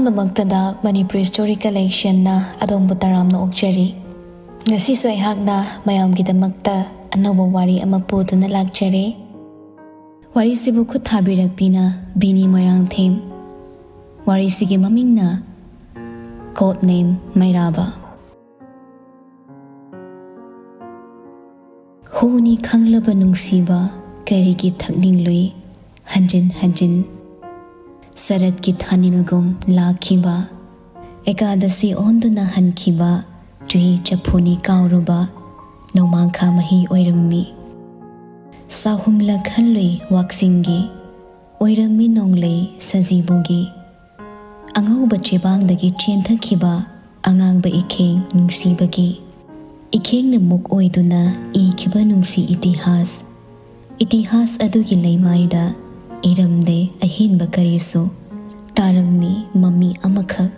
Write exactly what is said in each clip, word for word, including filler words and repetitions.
ꯑꯍꯥꯟꯕꯃꯛꯇꯗ Manipuri story ꯀꯂꯦꯛꯁꯟꯅ ꯑꯗꯣꯝꯕꯨ ꯇꯔꯥꯝꯅ ꯑꯣꯛꯆꯔꯤ꯫ ꯉꯁꯤꯁꯨ ꯑꯩꯍꯥꯛꯅ ꯃꯌꯥꯝꯒꯤꯗꯃꯛꯇ ꯑꯅꯧꯕ ꯋꯥꯔꯤ ꯑꯃ ꯄꯨꯗꯨꯅ ꯂꯥꯛꯆꯔꯦ꯫ ꯋꯥꯔꯤꯁꯤꯕꯨ ꯈꯨꯠ ꯊꯥꯕꯤꯔꯛꯄꯤꯅ ꯕꯤꯅꯤ ꯃꯣꯏꯔꯥꯡꯊꯦꯝ꯫ ꯋꯥꯔꯤꯁꯤꯒꯤ ꯃꯃꯤꯡꯅ ꯀꯣꯗ ꯅꯦꯝ ꯃꯩꯔꯥꯕ꯫ ꯍꯨꯅꯤ ꯈꯪꯂꯕ ꯅꯨꯡꯁꯤꯕ ꯀꯔꯤꯒꯤ ꯊꯛꯅꯤꯡꯂꯨꯏ ꯍꯟꯖꯤꯟ ꯍꯟꯖꯤꯟ? ꯁꯔꯠꯀꯤ ꯊꯥꯅꯤꯜꯒꯨꯝ ꯂꯥꯛꯈꯤꯕ, ꯑꯦꯀꯥꯗꯁꯤ ꯑꯣꯟꯗꯨꯅ ꯍꯟꯈꯤꯕ ꯆꯨꯍꯤ ꯆꯐꯨꯅꯤ ꯀꯥꯎꯔꯨꯕ ꯅꯣꯡꯃꯥꯡꯈꯥ ꯃꯍꯤ ꯑꯣꯏꯔꯝꯃꯤ꯫ ꯆꯍꯨꯝꯂꯛ ꯍꯜꯂꯨꯏ ꯋꯥꯛꯆꯤꯡꯒꯤ, ꯑꯣꯏꯔꯝꯃꯤ ꯅꯣꯡꯂꯩ ꯁꯖꯤꯕꯨꯒꯤ꯫ ꯑꯉꯧꯕ ꯆꯦꯕꯥꯡꯗꯒꯤ ꯆꯦꯟꯊꯈꯤꯕ ꯑꯉꯥꯡꯕ ꯏꯈꯦꯡ ꯅꯨꯡꯁꯤꯕꯒꯤ꯫ ꯏꯈꯦꯡꯅ ꯃꯨꯛ ꯑꯣꯏꯗꯨꯅ ꯏꯈꯤꯕ ꯅꯨꯡꯁꯤ ꯏꯇꯤꯍꯥꯁ꯫ ꯏꯇꯤꯍꯥꯁ ꯑꯗꯨꯒꯤ ꯂꯩꯃꯥꯏꯗ ꯏꯔꯝꯗꯦ ꯑꯍꯦꯟꯕ ꯀꯔꯤꯁꯨ꯫ ꯇꯥꯔꯝꯃꯤ ꯃꯃꯤ ꯑꯃꯈꯛ꯫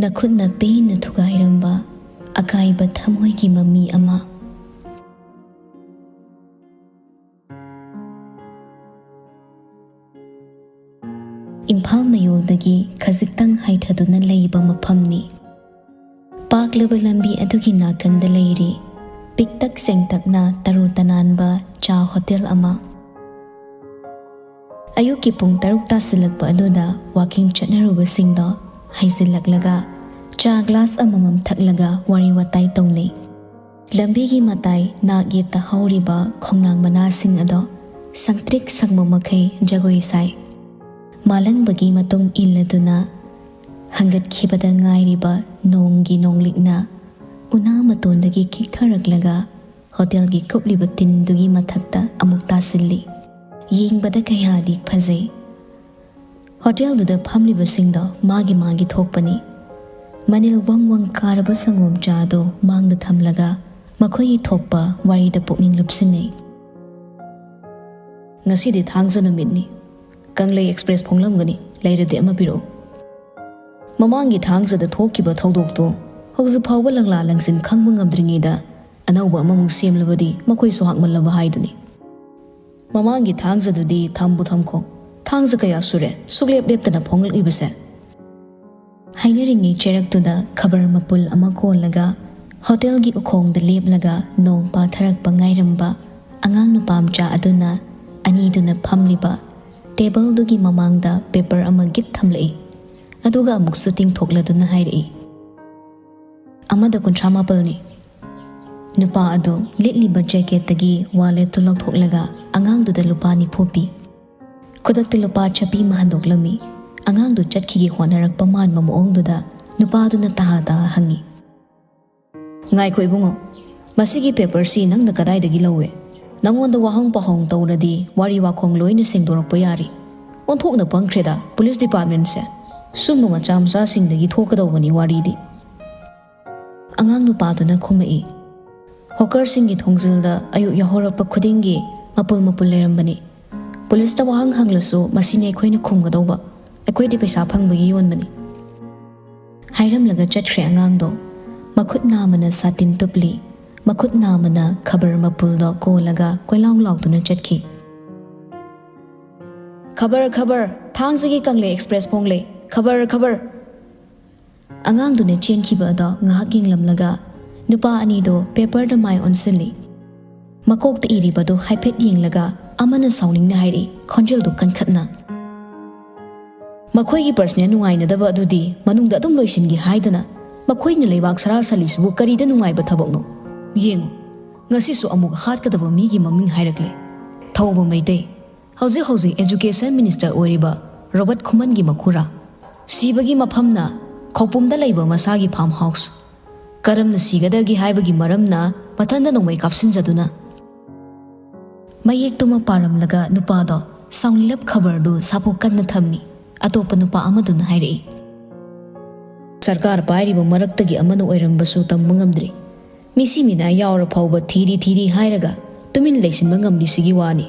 ꯅꯈꯨꯠꯅ ꯄꯦꯟꯅ ꯊꯨꯒꯥꯏꯔꯝꯕ ꯑꯀꯥꯏꯕ ꯊꯃꯣꯏꯒꯤ ꯃꯃꯤ ꯑꯃ꯫ ꯏꯝꯐꯥꯜ ꯃꯌꯣꯜꯗꯒꯤ ꯈꯖꯤꯛꯇꯪ ꯍꯥꯏꯊꯗꯨꯅ ꯂꯩꯕ ꯃꯐꯝꯅꯤ꯫ ꯄꯥꯛꯂꯕ ꯂꯝꯕꯤ ꯑꯗꯨꯒꯤ ꯅꯥꯀꯟꯗ ꯂꯩꯔꯤ ꯄꯤꯛꯇꯛ ꯆꯦꯡꯇꯛꯅ ꯇꯔꯨ ꯇꯅꯥꯟꯕ ꯆꯥ ꯍꯣꯇꯦꯜ ꯑꯃ꯫ ꯑꯌꯨꯛꯀꯤ ꯄꯨꯡ ꯇꯔꯨꯛ ꯇꯥꯁꯤꯜꯂꯛꯄ ꯑꯗꯨꯗ ꯋꯥꯀꯤꯡ ꯆꯠꯅꯔꯨꯕꯁꯤꯡꯗꯣ ꯍꯩꯖꯤꯜꯂꯛꯂꯒ ꯆꯥ ꯒ꯭ꯂꯥꯁ ꯑꯃꯃꯝ ꯊꯛꯂꯒ ꯋꯥꯔꯤ ꯋꯥꯇꯥꯏ ꯇꯧꯅꯩ꯫ ꯂꯝꯕꯤꯒꯤ ꯃꯇꯥꯏ ꯅꯥꯛ ꯌꯦꯠꯇ ꯍꯧꯔꯤꯕ ꯈꯣꯡꯅꯥꯡ ꯃꯅꯥꯁꯤꯡ ꯑꯗꯣ ꯁꯪꯇ꯭ꯔꯤꯛ ꯁꯪꯕ ꯃꯈꯩ ꯖꯒꯣꯏ ꯁꯥꯏ꯫ ꯃꯥꯂꯪꯕꯒꯤ ꯃꯇꯨꯡ ꯏꯜꯂꯗꯨꯅ ꯍꯪꯒꯠꯈꯤꯕꯗ ꯉꯥꯏꯔꯤꯕ ꯅꯣꯡꯒꯤ ꯅꯣꯡꯂꯤꯛꯅ ꯎꯅꯥ ꯃꯇꯣꯟꯗꯒꯤ ꯈꯤꯛꯊꯔꯛꯂꯒ ꯍꯣꯇꯦꯜꯒꯤ ꯀꯨꯞꯂꯤꯕ ꯇꯤꯟꯗꯨꯒꯤ ꯃꯊꯛꯇ ꯑꯃꯨꯛ ꯇꯥꯁꯤꯜꯂꯤ꯫ ꯌꯦꯡꯕꯗ ꯀꯌꯥꯗꯤ ꯐꯖꯩ꯫ ꯍꯣꯇꯦꯜꯗꯨꯗ ꯐꯝꯂꯤꯕꯁꯤꯡꯗꯣ ꯃꯥꯒꯤ ꯃꯥꯒꯤ ꯊꯣꯛꯄꯅꯤ꯫ ꯃꯅꯤꯜ ꯋꯪ ꯋꯪ ꯀꯥꯔꯕ ꯁꯪꯒꯣꯝ ꯆꯥꯗꯣ ꯃꯥꯡꯗ ꯊꯝꯂꯒ ꯃꯈꯣꯏꯒꯤ ꯊꯣꯛꯄ ꯋꯥꯔꯤꯗ ꯄꯨꯛꯅꯤꯡ ꯂꯨꯞꯁꯤꯟꯅꯩ꯫ "ꯉꯁꯤꯗꯤ ꯊꯥꯡꯖ ꯅꯨꯃꯤꯠꯅꯤ꯫ ꯀꯪꯂꯩ ꯑꯦꯛꯁꯄ꯭ꯔꯦꯁ ꯐꯣꯡꯂꯝꯒꯅꯤ, ꯂꯩꯔꯗꯤ ꯑꯃ ꯄꯤꯔꯛꯎ꯫ ꯃꯃꯥꯡꯒꯤ ꯊꯥꯡꯖꯗ ꯊꯣꯛꯈꯤꯕ ꯊꯧꯗꯣꯛꯇꯣ ꯍꯧꯖꯤꯛ ꯐꯥꯎꯕ ꯂꯪꯂꯥ ꯂꯪꯁꯤꯟ ꯈꯪꯕ ꯉꯝꯗ꯭ꯔꯤꯉꯩꯗ ꯑꯅꯧꯕ ꯑꯃꯃꯨꯛ ꯁꯦꯝꯂꯕꯗꯤ ꯃꯈꯣꯏꯁꯨ ꯍꯥꯛꯃꯜꯂꯕ ꯍꯥꯏꯗꯨꯅꯤ꯫ ꯃꯃꯥꯡꯒꯤ ꯊꯥꯡꯖꯗꯨꯗꯤ ꯊꯝꯕꯨ ꯊꯝꯈꯣ꯫ ꯊꯥꯡꯖ ꯀꯌꯥ ꯁꯨꯔꯦ ꯁꯨꯛꯂꯦꯞ ꯂꯦꯞꯇꯅ ꯐꯣꯡꯂꯛꯂꯤꯕꯁꯦ?" ꯍꯥꯏꯅꯔꯤꯉꯩ ꯆꯩꯔꯛꯇꯨꯗ ꯈꯕꯔ ꯃꯄꯨꯜ ꯑꯃ ꯀꯣꯜꯂꯒ ꯍꯣꯇꯦꯜꯒꯤ ꯎꯈꯣꯡꯗ ꯂꯦꯞꯂꯒ ꯅꯣꯡ ꯄꯥꯊꯔꯛꯄ ꯉꯥꯏꯔꯝꯕ ꯑꯉꯥꯡ ꯅꯨꯄꯥ ꯃꯆꯥ ꯑꯗꯨꯅ ꯑꯅꯤꯗꯨꯅ ꯐꯝꯂꯤꯕ ꯇꯦꯕꯜꯗꯨꯒꯤ ꯃꯃꯥꯡꯗ ꯄꯦꯄꯔ ꯑꯃ ꯒꯤꯠ ꯊꯝꯂꯛꯏ꯫ ꯑꯗꯨꯒ ꯑꯃꯨꯛꯁꯨ ꯇꯤꯡꯊꯣꯛꯂꯗꯨꯅ ꯍꯥꯏꯔꯛꯏ, "ꯑꯃꯗ ꯀꯨꯟꯊ꯭ꯔꯥ ꯃꯥꯄꯜꯅꯤ꯫" ꯅꯨꯄꯥ ꯑꯗꯨ ꯂꯤꯠꯂꯤꯕ ꯖꯦꯀꯦꯠꯇꯒꯤ ꯋꯥꯂꯦꯠꯇꯨ ꯂꯧꯊꯣꯛꯂꯒ ꯑꯉꯥꯡꯗꯨꯗ ꯂꯨꯄꯥ ꯅꯤꯐꯨ ꯄꯤ꯫ ꯈꯨꯗꯛꯇ ꯂꯨꯄꯥ ꯆꯞꯄꯤ ꯑꯃ ꯍꯟꯗꯣꯛꯂꯝꯃꯤ꯫ ꯑꯉꯥꯡꯗꯨ ꯆꯠꯈꯤꯒꯦ ꯍꯣꯠꯅꯔꯛꯄ ꯃꯥꯟꯕ ꯃꯑꯣꯡꯗꯨꯗ ꯅꯨꯄꯥꯗꯨꯅ ꯇꯍꯥ ꯇꯍꯥ ꯍꯪꯉꯤ, "ꯉꯥꯏꯈꯣ ꯏꯕꯨꯡꯉꯣ, ꯃꯁꯤꯒꯤ ꯄꯦꯄꯔꯁꯤ ꯅꯪꯅ ꯀꯗꯥꯏꯗꯒꯤ ꯂꯧꯋꯦ? ꯅꯪꯉꯣꯟꯗ ꯋꯥꯍꯪ ꯄꯥꯎꯍꯪ ꯇꯧꯔꯗꯤ ꯋꯥꯔꯤ ꯋꯥꯈꯣꯡ ꯂꯣꯏꯅ ꯁꯦꯡꯗꯣꯔꯛꯄ ꯌꯥꯔꯤ꯫ ꯑꯣꯟꯊꯣꯛꯅ ꯄꯪꯈ꯭ꯔꯦꯗ ꯄꯨꯂꯤꯁ ꯗꯤꯄꯥꯔꯠꯃꯦꯟꯁꯦ꯫ ꯁꯨꯝꯕ ꯃꯆꯥ ꯃꯆꯥꯁꯤꯡꯗꯒꯤ ꯊꯣꯛꯀꯗꯧꯕꯅꯤ ꯋꯥꯔꯤꯗꯤ꯫" ꯑꯉꯥꯡ ꯅꯨꯄꯥꯗꯨꯅ ꯈꯨꯝꯃꯛꯏ, "ꯍꯣꯀꯔꯁꯤꯡꯒꯤ ꯊꯣꯡꯖꯤꯜꯗ ꯑꯌꯨꯛ ꯌꯥꯍꯧꯔꯛꯄ ꯈꯨꯗꯤꯡꯒꯤ ꯃꯄꯨꯜ ꯃꯄꯨꯜ ꯂꯩꯔꯝꯕꯅꯤ꯫ ꯄꯨꯂꯤꯁꯇ ꯋꯥꯍꯪ ꯍꯪꯂꯁꯨ ꯃꯁꯤꯅꯤ ꯑꯩꯈꯣꯏꯅ ꯈꯨꯝꯒꯗꯧꯕ꯫ ꯑꯩꯈꯣꯏꯗꯤ ꯄꯩꯁꯥ ꯐꯪꯕꯒꯤ ꯌꯣꯟꯕꯅꯤ꯫" ꯍꯥꯏꯔꯝꯂꯒ ꯆꯠꯈ꯭ꯔꯦ ꯑꯉꯥꯡꯗꯣ꯫ ꯃꯈꯨꯠ ꯅꯥꯝꯃꯅ ꯁꯥꯇꯤꯟ ꯇꯨꯞꯂꯤ, ꯃꯈꯨꯠ ꯅꯥꯝꯃꯅ ꯈꯕꯔ ꯃꯄꯨꯜꯗꯣ ꯀꯣꯜꯂꯒ ꯀꯣꯏꯂꯥꯎ ꯂꯥꯎꯗꯨꯅ ꯆꯠꯈꯤ꯫ "ꯈꯕꯔ, ꯈꯕꯔ, ꯊꯥꯡꯖꯒꯤ ꯀꯪꯂꯩ ꯑꯦꯛꯁꯄ꯭ꯔꯦꯁ ꯐꯣꯡꯂꯦ꯫ ꯈꯕꯔ, ꯈꯕꯔ!" ꯑꯉꯥꯡꯗꯨꯅ ꯆꯦꯟꯈꯤꯕ ꯑꯗꯣ ꯉꯥꯏꯍꯥꯛ ꯌꯦꯡꯂꯝꯂꯒ ꯅꯨꯄꯥ ꯑꯅꯤꯗꯣ ꯄꯦꯄꯔꯗ ꯃꯥꯏ ꯑꯣꯟꯁꯤꯜꯂꯤ꯫ ꯃꯀꯣꯛꯇ ꯏꯔꯤꯕꯗꯨ ꯍꯥꯏꯐꯦꯠ ꯌꯦꯡꯂꯒ ꯑꯃꯅ ꯁꯥꯎꯅꯤꯡꯅ ꯍꯥꯏꯔꯛꯏ, ꯈꯣꯟꯖꯦꯜꯗꯨ ꯀꯟꯈꯠꯅ, "ꯃꯈꯣꯏꯒꯤ ꯄꯔꯁꯅꯦꯜ ꯅꯨꯡꯉꯥꯏꯅꯗꯕ ꯑꯗꯨꯗꯤ ꯃꯅꯨꯡꯗ ꯑꯗꯨꯝ ꯂꯣꯏꯁꯤꯟꯒꯦ ꯍꯥꯏꯗꯅ ꯃꯈꯣꯏꯅ ꯂꯩꯕꯥꯛ ꯁꯔꯥ ꯁꯜꯂꯤꯁꯤꯕꯨ ꯀꯔꯤꯗ ꯅꯨꯡꯉꯥꯏꯕ ꯊꯕꯛꯅꯣ? ꯌꯦꯡꯉꯨ, ꯉꯁꯤꯁꯨ ꯑꯃꯨꯛ ꯍꯥꯠꯀꯗꯕ ꯃꯤꯒꯤ ꯃꯃꯤꯡ ꯍꯥꯏꯔꯛꯂꯦ꯫ ꯊꯧꯕ ꯃꯩꯇꯩ, ꯍꯧꯖꯤꯛ ꯍꯧꯖꯤꯛ ꯑꯦꯖꯨꯀꯦꯁꯟ ꯃꯤꯅꯤꯁꯇꯔ ꯑꯣꯏꯔꯤꯕ ꯔꯣꯕꯔꯠ ꯈꯨꯃꯟꯒꯤ ꯃꯈꯨꯔꯥ? ꯁꯤꯕꯒꯤ ꯃꯐꯝꯅ ꯈꯧꯄꯨꯝꯗ ꯂꯩꯕ ꯃꯁꯥꯒꯤ ꯐꯥꯔꯝ ꯍꯥꯎꯁ꯫ ꯀꯔꯝꯅ ꯁꯤꯒꯗꯒꯦ ꯍꯥꯏꯕꯒꯤ ꯃꯔꯝꯅ ꯃꯊꯟꯇ ꯅꯣꯡꯃꯩ ꯀꯥꯞꯁꯤꯟꯖꯗꯨꯅ꯫" ꯃꯌꯦꯛꯇꯨꯃ ꯄꯥꯔꯝꯂꯒ ꯅꯨꯄꯥꯗꯣ ꯁꯥꯎꯅꯤꯂꯞ ꯈꯕꯔꯗꯨ ꯁꯥꯐꯨ ꯀꯟꯅ ꯊꯝꯃꯤ꯫ ꯑꯇꯣꯞꯄ ꯅꯨꯄꯥ ꯑꯃꯗꯨꯅ ꯍꯥꯏꯔꯛꯏ, "ꯁꯔꯀꯥꯔ ꯄꯥꯏꯔꯤꯕ ꯃꯔꯛꯇꯒꯤ ꯑꯃꯅ ꯑꯣꯏꯔꯝꯕꯁꯨ ꯇꯝꯕ ꯉꯝꯗ꯭ꯔꯤ꯫ ꯃꯤꯁꯤ ꯃꯤꯅꯥꯏ ꯌꯥꯎꯔ ꯐꯥꯎꯕ ꯊꯤꯔꯤ ꯊꯤꯔꯤ ꯍꯥꯏꯔꯒ ꯇꯨꯃꯤꯟ ꯂꯩꯁꯤꯟꯕ ꯉꯝꯂꯤꯁꯤꯒꯤ ꯋꯥꯅꯤ꯫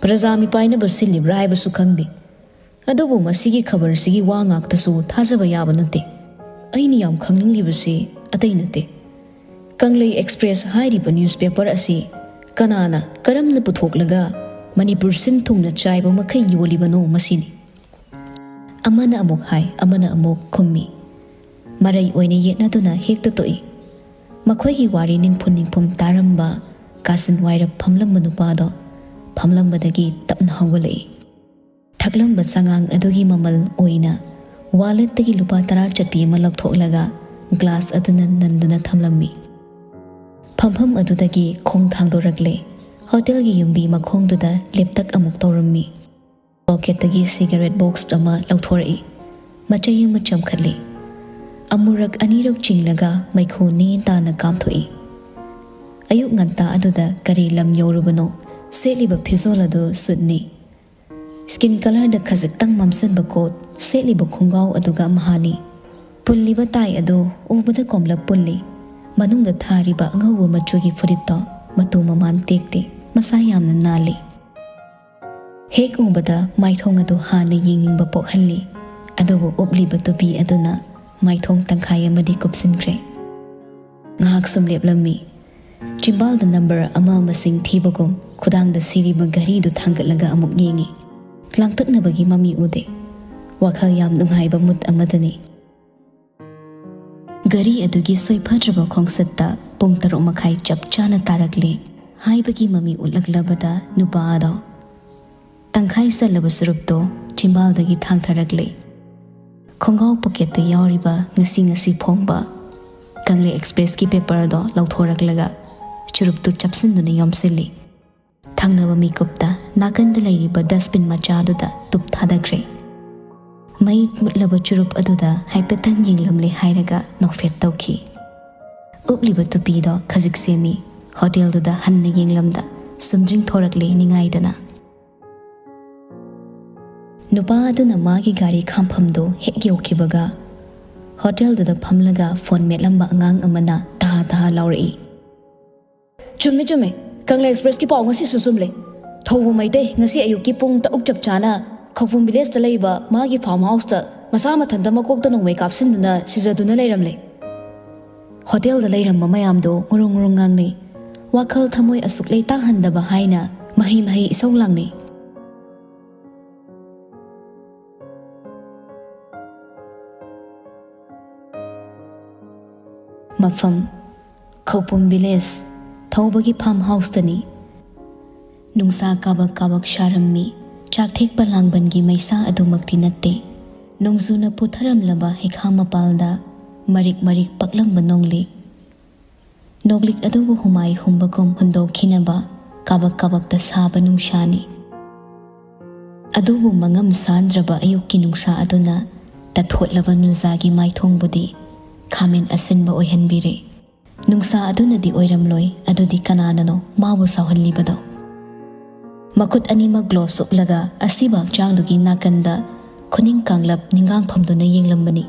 ꯄ꯭ꯔꯖꯥ ꯃꯤꯄꯥꯏꯅꯕ ꯁꯤꯜꯂꯤꯕ꯭ꯔꯥ ꯍꯥꯏꯕꯁꯨ ꯈꯪꯗꯦ꯫ ꯑꯗꯨꯕꯨ ꯃꯁꯤꯒꯤ ꯈꯕꯔꯁꯤꯒꯤ ꯋꯥ ꯉꯥꯛꯇꯁꯨ ꯊꯥꯖꯕ ꯌꯥꯕ ꯅꯠꯇꯦ꯫ ꯑꯩꯅ ꯌꯥꯝ ꯈꯪꯅꯤꯡꯂꯤꯕꯁꯤ ꯑꯇꯩ ꯅꯠꯇꯦ꯫ ꯀꯪꯂꯩ ꯑꯦꯛꯁꯄ꯭ꯔꯦꯁ ꯍꯥꯏꯔꯤꯕ ꯅ꯭ꯌꯨꯁꯄꯦꯄꯔ ꯑꯁꯤ ꯀꯅꯥꯅ ꯀꯔꯝꯅ ꯄꯨꯊꯣꯛꯂꯒ ꯃꯅꯤꯄꯨꯔ ꯁꯤꯟ ꯊꯨꯡꯅ ꯆꯥꯏꯕ ꯃꯈꯩ ꯌꯣꯜꯂꯤꯕꯅꯣ ꯃꯁꯤꯅꯤ꯫" ꯑꯃꯅ ꯑꯃꯨꯛ ꯍꯥꯏ, ꯑꯃꯅ ꯑꯃꯨꯛ ꯈꯨꯝꯃꯤ꯫ ꯃꯔꯩ ꯑꯣꯏꯅ ꯌꯦꯠꯅꯗꯨꯅ ꯍꯦꯛꯇ ꯇꯣꯛꯏ꯫ ꯃꯈꯣꯏꯒꯤ ꯋꯥꯔꯤ ꯅꯤꯡꯐꯨ ꯅꯤꯡꯐꯨꯝ ꯇꯥꯔꯝꯕ ꯀꯥꯁꯤꯟ ꯋꯥꯏꯔꯞ ꯐꯝꯂꯝꯕ ꯅꯨꯄꯥꯗꯣ ꯐꯝꯂꯝꯕꯗꯒꯤ ꯇꯞꯅ ꯍꯧꯒꯠꯂꯛꯏ꯫ ꯊꯛꯂꯝꯕ ꯆꯉꯥꯡ ꯑꯗꯨꯒꯤ ꯃꯃꯜ ꯑꯣꯏꯅ ꯋꯥꯂꯦꯠꯇꯒꯤ ꯂꯨꯄꯥ ꯇꯔꯥ ꯆꯠꯄꯤ ꯑꯃ ꯂꯧꯊꯣꯛꯂꯒ ꯒ꯭ꯂꯥꯁ ꯑꯗꯨꯅ ꯅꯟꯗꯨꯅ ꯊꯝꯂꯝꯃꯤ꯫ ꯐꯝꯐꯝ ꯑꯗꯨꯗꯒꯤ ꯈꯣꯡ ꯊꯥꯡꯗꯣꯔꯛꯂꯦ꯫ ꯍꯣꯇꯦꯜꯒꯤ ꯌꯨꯝꯕꯤ ꯃꯈꯣꯡꯗꯨꯗ ꯂꯦꯞꯇꯛ ꯑꯃꯨꯛ ꯇꯧꯔꯝꯃꯤ꯫ ꯄꯣꯀꯦꯠꯇꯒꯤ ꯁꯤꯒꯔꯦꯠ ꯕꯣꯛꯁ ꯑꯃ ꯂꯧꯊꯣꯔꯛꯏ꯫ ꯃꯆꯩ ꯑꯃ ꯆꯝꯈꯠꯂꯤ꯫ ꯑꯃꯨꯔꯛ ꯑꯅꯤꯔꯛ ꯆꯤꯡꯂꯒ ꯃꯩꯈꯨ ꯅꯦ ꯇꯥꯅ ꯀꯥꯝꯊꯣꯛꯏ꯫ ꯑꯌꯨꯛ ꯉꯟꯇꯥ ꯑꯗꯨꯗ ꯀꯔꯤ ꯂꯝ ꯌꯧꯔꯨꯕꯅꯣ? ꯁꯦꯠꯂꯤꯕ ꯐꯤꯖꯣꯜ ꯑꯗꯨ ꯁꯨꯠꯅꯤ꯫ ꯁ꯭ꯀꯤꯟ ꯀꯂꯔꯗ ꯈꯖꯤꯛꯇꯪ ꯃꯝꯁꯤꯟꯕ ꯀꯣꯠ, ꯁꯦꯠꯂꯤꯕ ꯈꯣꯡꯒ꯭ꯔꯥꯎ ꯑꯗꯨꯒ ꯃꯍꯥꯅꯤ꯫ ꯄꯨꯜꯂꯤꯕ ꯇꯥꯏ ꯑꯗꯨ ꯎꯕꯗ ꯀꯣꯝꯂꯞ ꯄꯨꯜꯂꯤ꯫ ꯃꯅꯨꯡꯗ ꯊꯥꯔꯤꯕ ꯑꯉꯧꯕ ꯃꯆꯨꯒꯤ ꯐꯨꯔꯤꯠꯇꯣ ꯃꯇꯨ ꯃꯃꯥꯟ ꯇꯦꯛꯇꯦ, ꯃꯁꯥ ꯌꯥꯝꯅ ꯅꯥꯜꯂꯤ꯫ ꯍꯦꯛ ꯎꯕꯗ ꯃꯥꯏꯊꯣꯡ ꯑꯗꯨ ꯍꯥꯟꯅ ꯌꯦꯡꯅꯤꯡꯕ ꯄꯣꯛꯍꯜꯂꯤ꯫ ꯑꯗꯨꯕꯨ ꯎꯞꯂꯤꯕ ꯇꯨꯄꯤ ꯑꯗꯨꯅ ꯃꯥꯏꯊꯣꯡ ꯇꯪꯈꯥꯏ ꯑꯃꯗꯤ ꯀꯨꯞꯁꯤꯟꯈ꯭ꯔꯦ꯫ ꯉꯥꯏꯍꯥꯛ ꯁꯨꯝ ꯂꯦꯞꯂꯝꯃꯤ꯫ ꯆꯤꯝꯕꯥꯜꯗ ꯅꯝꯕꯔ ꯑꯃ ꯃꯁꯤꯡ ꯊꯤꯕꯒꯨꯝ ꯈꯨꯗꯥꯡꯗ ꯁꯤꯔꯤꯕ ꯘꯔꯤꯗꯨ ꯊꯥꯡꯒꯠꯂꯒ ꯑꯃꯨꯛ ꯌꯦꯡꯉꯤ꯫ ꯂꯥꯡꯇꯛꯅꯕꯒꯤ ꯃꯃꯤ ꯎꯗꯦ꯫ ꯋꯥꯈꯜ ꯌꯥꯝ ꯅꯨꯡꯉꯥꯏꯕ ꯃꯨꯠ ꯑꯃꯗꯅꯤ꯫ ꯘꯔꯤ ꯑꯗꯨꯒꯤ ꯁꯣꯏꯐꯗ꯭ꯔꯕ ꯈꯣꯡꯆꯠꯇ ꯄꯨꯡ ꯇꯔꯨꯛ ꯃꯈꯥꯏ ꯆꯞ ꯆꯥꯅ ꯇꯥꯔꯛꯂꯦ ꯍꯥꯏꯕꯒꯤ ꯃꯃꯤ ꯎꯠꯂꯛꯂꯕꯗ ꯅꯨꯄꯥ ꯑꯗꯣ ꯇꯪꯈꯥꯏ ꯆꯜꯂꯕ ꯆꯨꯔꯨꯞꯇꯣ ꯆꯤꯝꯕꯥꯜꯗꯒꯤ ꯊꯥꯡꯊꯔꯛꯂꯦ꯫ ꯈꯣꯡꯒ꯭ꯔꯥꯎ ꯄꯣꯀꯦꯠꯇ ꯌꯥꯎꯔꯤꯕ ꯉꯁꯤ ꯉꯁꯤ ꯐꯣꯡꯕ ꯀꯪꯂꯩ ꯑꯦꯛꯁꯄ꯭ꯔꯦꯁꯀꯤ ꯄꯦꯄꯔꯗꯣ ꯂꯧꯊꯣꯔꯛꯂꯒ ꯆꯨꯔꯨꯞꯇꯨ ꯆꯞꯁꯤꯟꯗꯨꯅ ꯌꯣꯝꯁꯤꯜꯂꯤ꯫ ꯊꯪꯅꯕ ꯃꯤꯀꯨꯞꯇ ꯅꯥꯀꯟꯗ ꯂꯩꯔꯤꯕ ꯗꯁꯕꯤꯟ ꯃꯆꯥꯗꯨꯗ ꯇꯨꯞ ꯊꯥꯗꯈ꯭ꯔꯦ꯫ ꯃꯩ ꯃꯨꯠꯂꯕ ꯆꯨꯔꯨꯞ ꯑꯗꯨꯗ ꯍꯥꯏꯐꯦꯠꯇꯪ ꯌꯦꯡꯂꯝꯂꯦ ꯍꯥꯏꯔꯒ ꯅꯣꯛꯐꯦꯠ ꯇꯧꯈꯤ꯫ ꯎꯞꯂꯤꯕ ꯇꯨꯄꯤꯗꯣ ꯈꯖꯤꯛ ꯁꯦꯝꯃꯤ꯫ ꯍꯣꯇꯦꯜꯗꯨꯗ ꯍꯟꯅ ꯌꯦꯡꯂꯝꯗ ꯁꯨꯝꯗ꯭ꯔꯤꯡ ꯊꯣꯔꯛꯂꯦ ꯅꯤꯡꯉꯥꯏꯗꯅ꯫ ꯅꯨꯄꯥ ꯑꯗꯨꯅ ꯃꯥꯒꯤ ꯒꯥꯔꯤ ꯈꯥꯝꯐꯝꯗꯨ ꯍꯦꯛ ꯌꯧꯈꯤꯕꯒ ꯍꯣꯇꯦꯜꯗꯨꯗ ꯐꯝꯂꯒ ꯐꯣꯟ ꯃꯦꯠꯂꯝꯕ ꯑꯉꯥꯡ ꯑꯃꯅ ꯇꯍꯥ ꯇꯍꯥ ꯂꯥꯎꯔꯛꯏ꯫ "ꯆꯨꯝꯃꯦ, ꯆꯨꯝꯃꯦ꯫ ꯀꯪꯂꯩ ꯑꯦꯛꯁꯄ꯭ꯔꯦꯁꯀꯤ ꯄꯥꯎ ꯉꯁꯤꯁꯨ ꯆꯨꯝꯂꯦ꯫ ꯊꯧꯕ ꯃꯩꯇꯩ ꯉꯁꯤ ꯑꯌꯨꯛꯀꯤ ꯄꯨꯡ ꯇꯔꯨꯛ ꯆꯞ ꯆꯥꯅ ꯈꯧꯄꯨꯝ ꯚꯤꯂꯦꯖꯇ ꯂꯩꯕ ꯃꯥꯒꯤ ꯐꯥꯔꯝ ꯍꯥꯎꯁꯇ ꯃꯁꯥ ꯃꯊꯟꯇ ꯃꯀꯣꯛꯇ ꯅꯣꯡꯃꯩ ꯀꯥꯞꯁꯤꯟꯗꯨꯅ ꯁꯤꯖꯗꯨꯅ ꯂꯩꯔꯝꯂꯦ꯫ ꯍꯣꯇꯦꯜꯗ ꯂꯩꯔꯝꯕ ꯃꯌꯥꯝꯗꯣ ꯉꯨꯔꯨꯡ ꯉꯨꯔꯨꯡ ꯉꯥꯡꯅꯩ꯫ ꯋꯥꯈꯜ ꯊꯃꯣꯏ ꯑꯁꯨꯛ ꯂꯩꯇꯥꯍꯟꯗꯕ ꯍꯥꯏꯅ ꯃꯍꯩ ꯃꯍꯩ ꯏꯁꯧ ꯂꯥꯡꯅꯩ꯫ ꯃꯐꯝ: ꯈꯧꯄꯨꯝ ꯚꯤꯂꯦꯖ, ꯊꯧꯕꯒꯤ ꯐꯥꯔꯝ ꯍꯥꯎꯁꯇꯅꯤ꯫ ꯅꯨꯡꯁꯥ ꯀꯥꯕꯛ ꯀꯥꯕꯛ ꯁꯥꯔꯝꯃꯤ꯫ ꯆꯥꯛꯊꯦꯛꯄ ꯂꯥꯡꯕꯟꯒꯤ ꯃꯩꯁꯥ ꯑꯗꯨꯃꯛꯇꯤ ꯅꯠꯇꯦ꯫ ꯅꯣꯡꯖꯨꯅ ꯄꯨꯊꯔꯝꯂꯕ ꯍꯩꯈꯥ ꯃꯄꯥꯜꯗ ꯃꯔꯤꯛ ꯃꯔꯤꯛ ꯄꯛꯂꯝꯕ ꯅꯣꯡꯂꯤꯛ꯫ ꯅꯣꯡꯂꯤꯛ ꯑꯗꯨꯕꯨ ꯍꯨꯃꯥꯏ ꯍꯨꯝꯕꯒꯨꯝ ꯍꯨꯟꯗꯣꯛꯈꯤꯅꯕ ꯀꯥꯕꯛ ꯀꯥꯕꯛꯇ ꯁꯥꯕ ꯅꯨꯡꯁꯥꯅꯤ꯫ ꯑꯗꯨꯕꯨ ꯃꯉꯝ ꯁꯥꯟꯗ꯭ꯔꯕ ꯑꯌꯨꯛꯀꯤ ꯅꯨꯡꯁꯥ ꯑꯗꯨꯅ ꯇꯊꯣꯠꯂꯕ ꯅꯨꯡꯖꯥꯒꯤ ꯃꯥꯏꯊꯣꯡꯕꯨꯗꯤ ꯈꯥꯃꯦꯟ ꯑꯁꯤꯟꯕ ꯑꯣꯏꯍꯟꯕꯤꯔꯦ꯫ ꯅꯨꯡꯁꯥ ꯑꯗꯨꯅꯗꯤ ꯑꯣꯏꯔꯝꯂꯣꯏ, ꯑꯗꯨꯗꯤ ꯀꯅꯥꯅꯅꯣ ꯃꯥꯕꯨ ꯁꯥꯎꯍꯜꯂꯤꯕꯗꯣ? ꯃꯈꯨꯠ ꯑꯅꯤꯃꯛ ꯒ꯭ꯂꯣꯚꯁ ꯎꯞꯂꯒ ꯑꯁꯤꯕ ꯍꯛꯆꯥꯡꯗꯨꯒꯤ ꯅꯥꯀꯟꯗ ꯈꯨꯅꯤꯡ ꯀꯥꯡꯂꯞ ꯅꯤꯡꯒꯥꯡ ꯐꯝꯗꯨꯅ ꯌꯦꯡꯂꯝꯕꯅꯤ꯫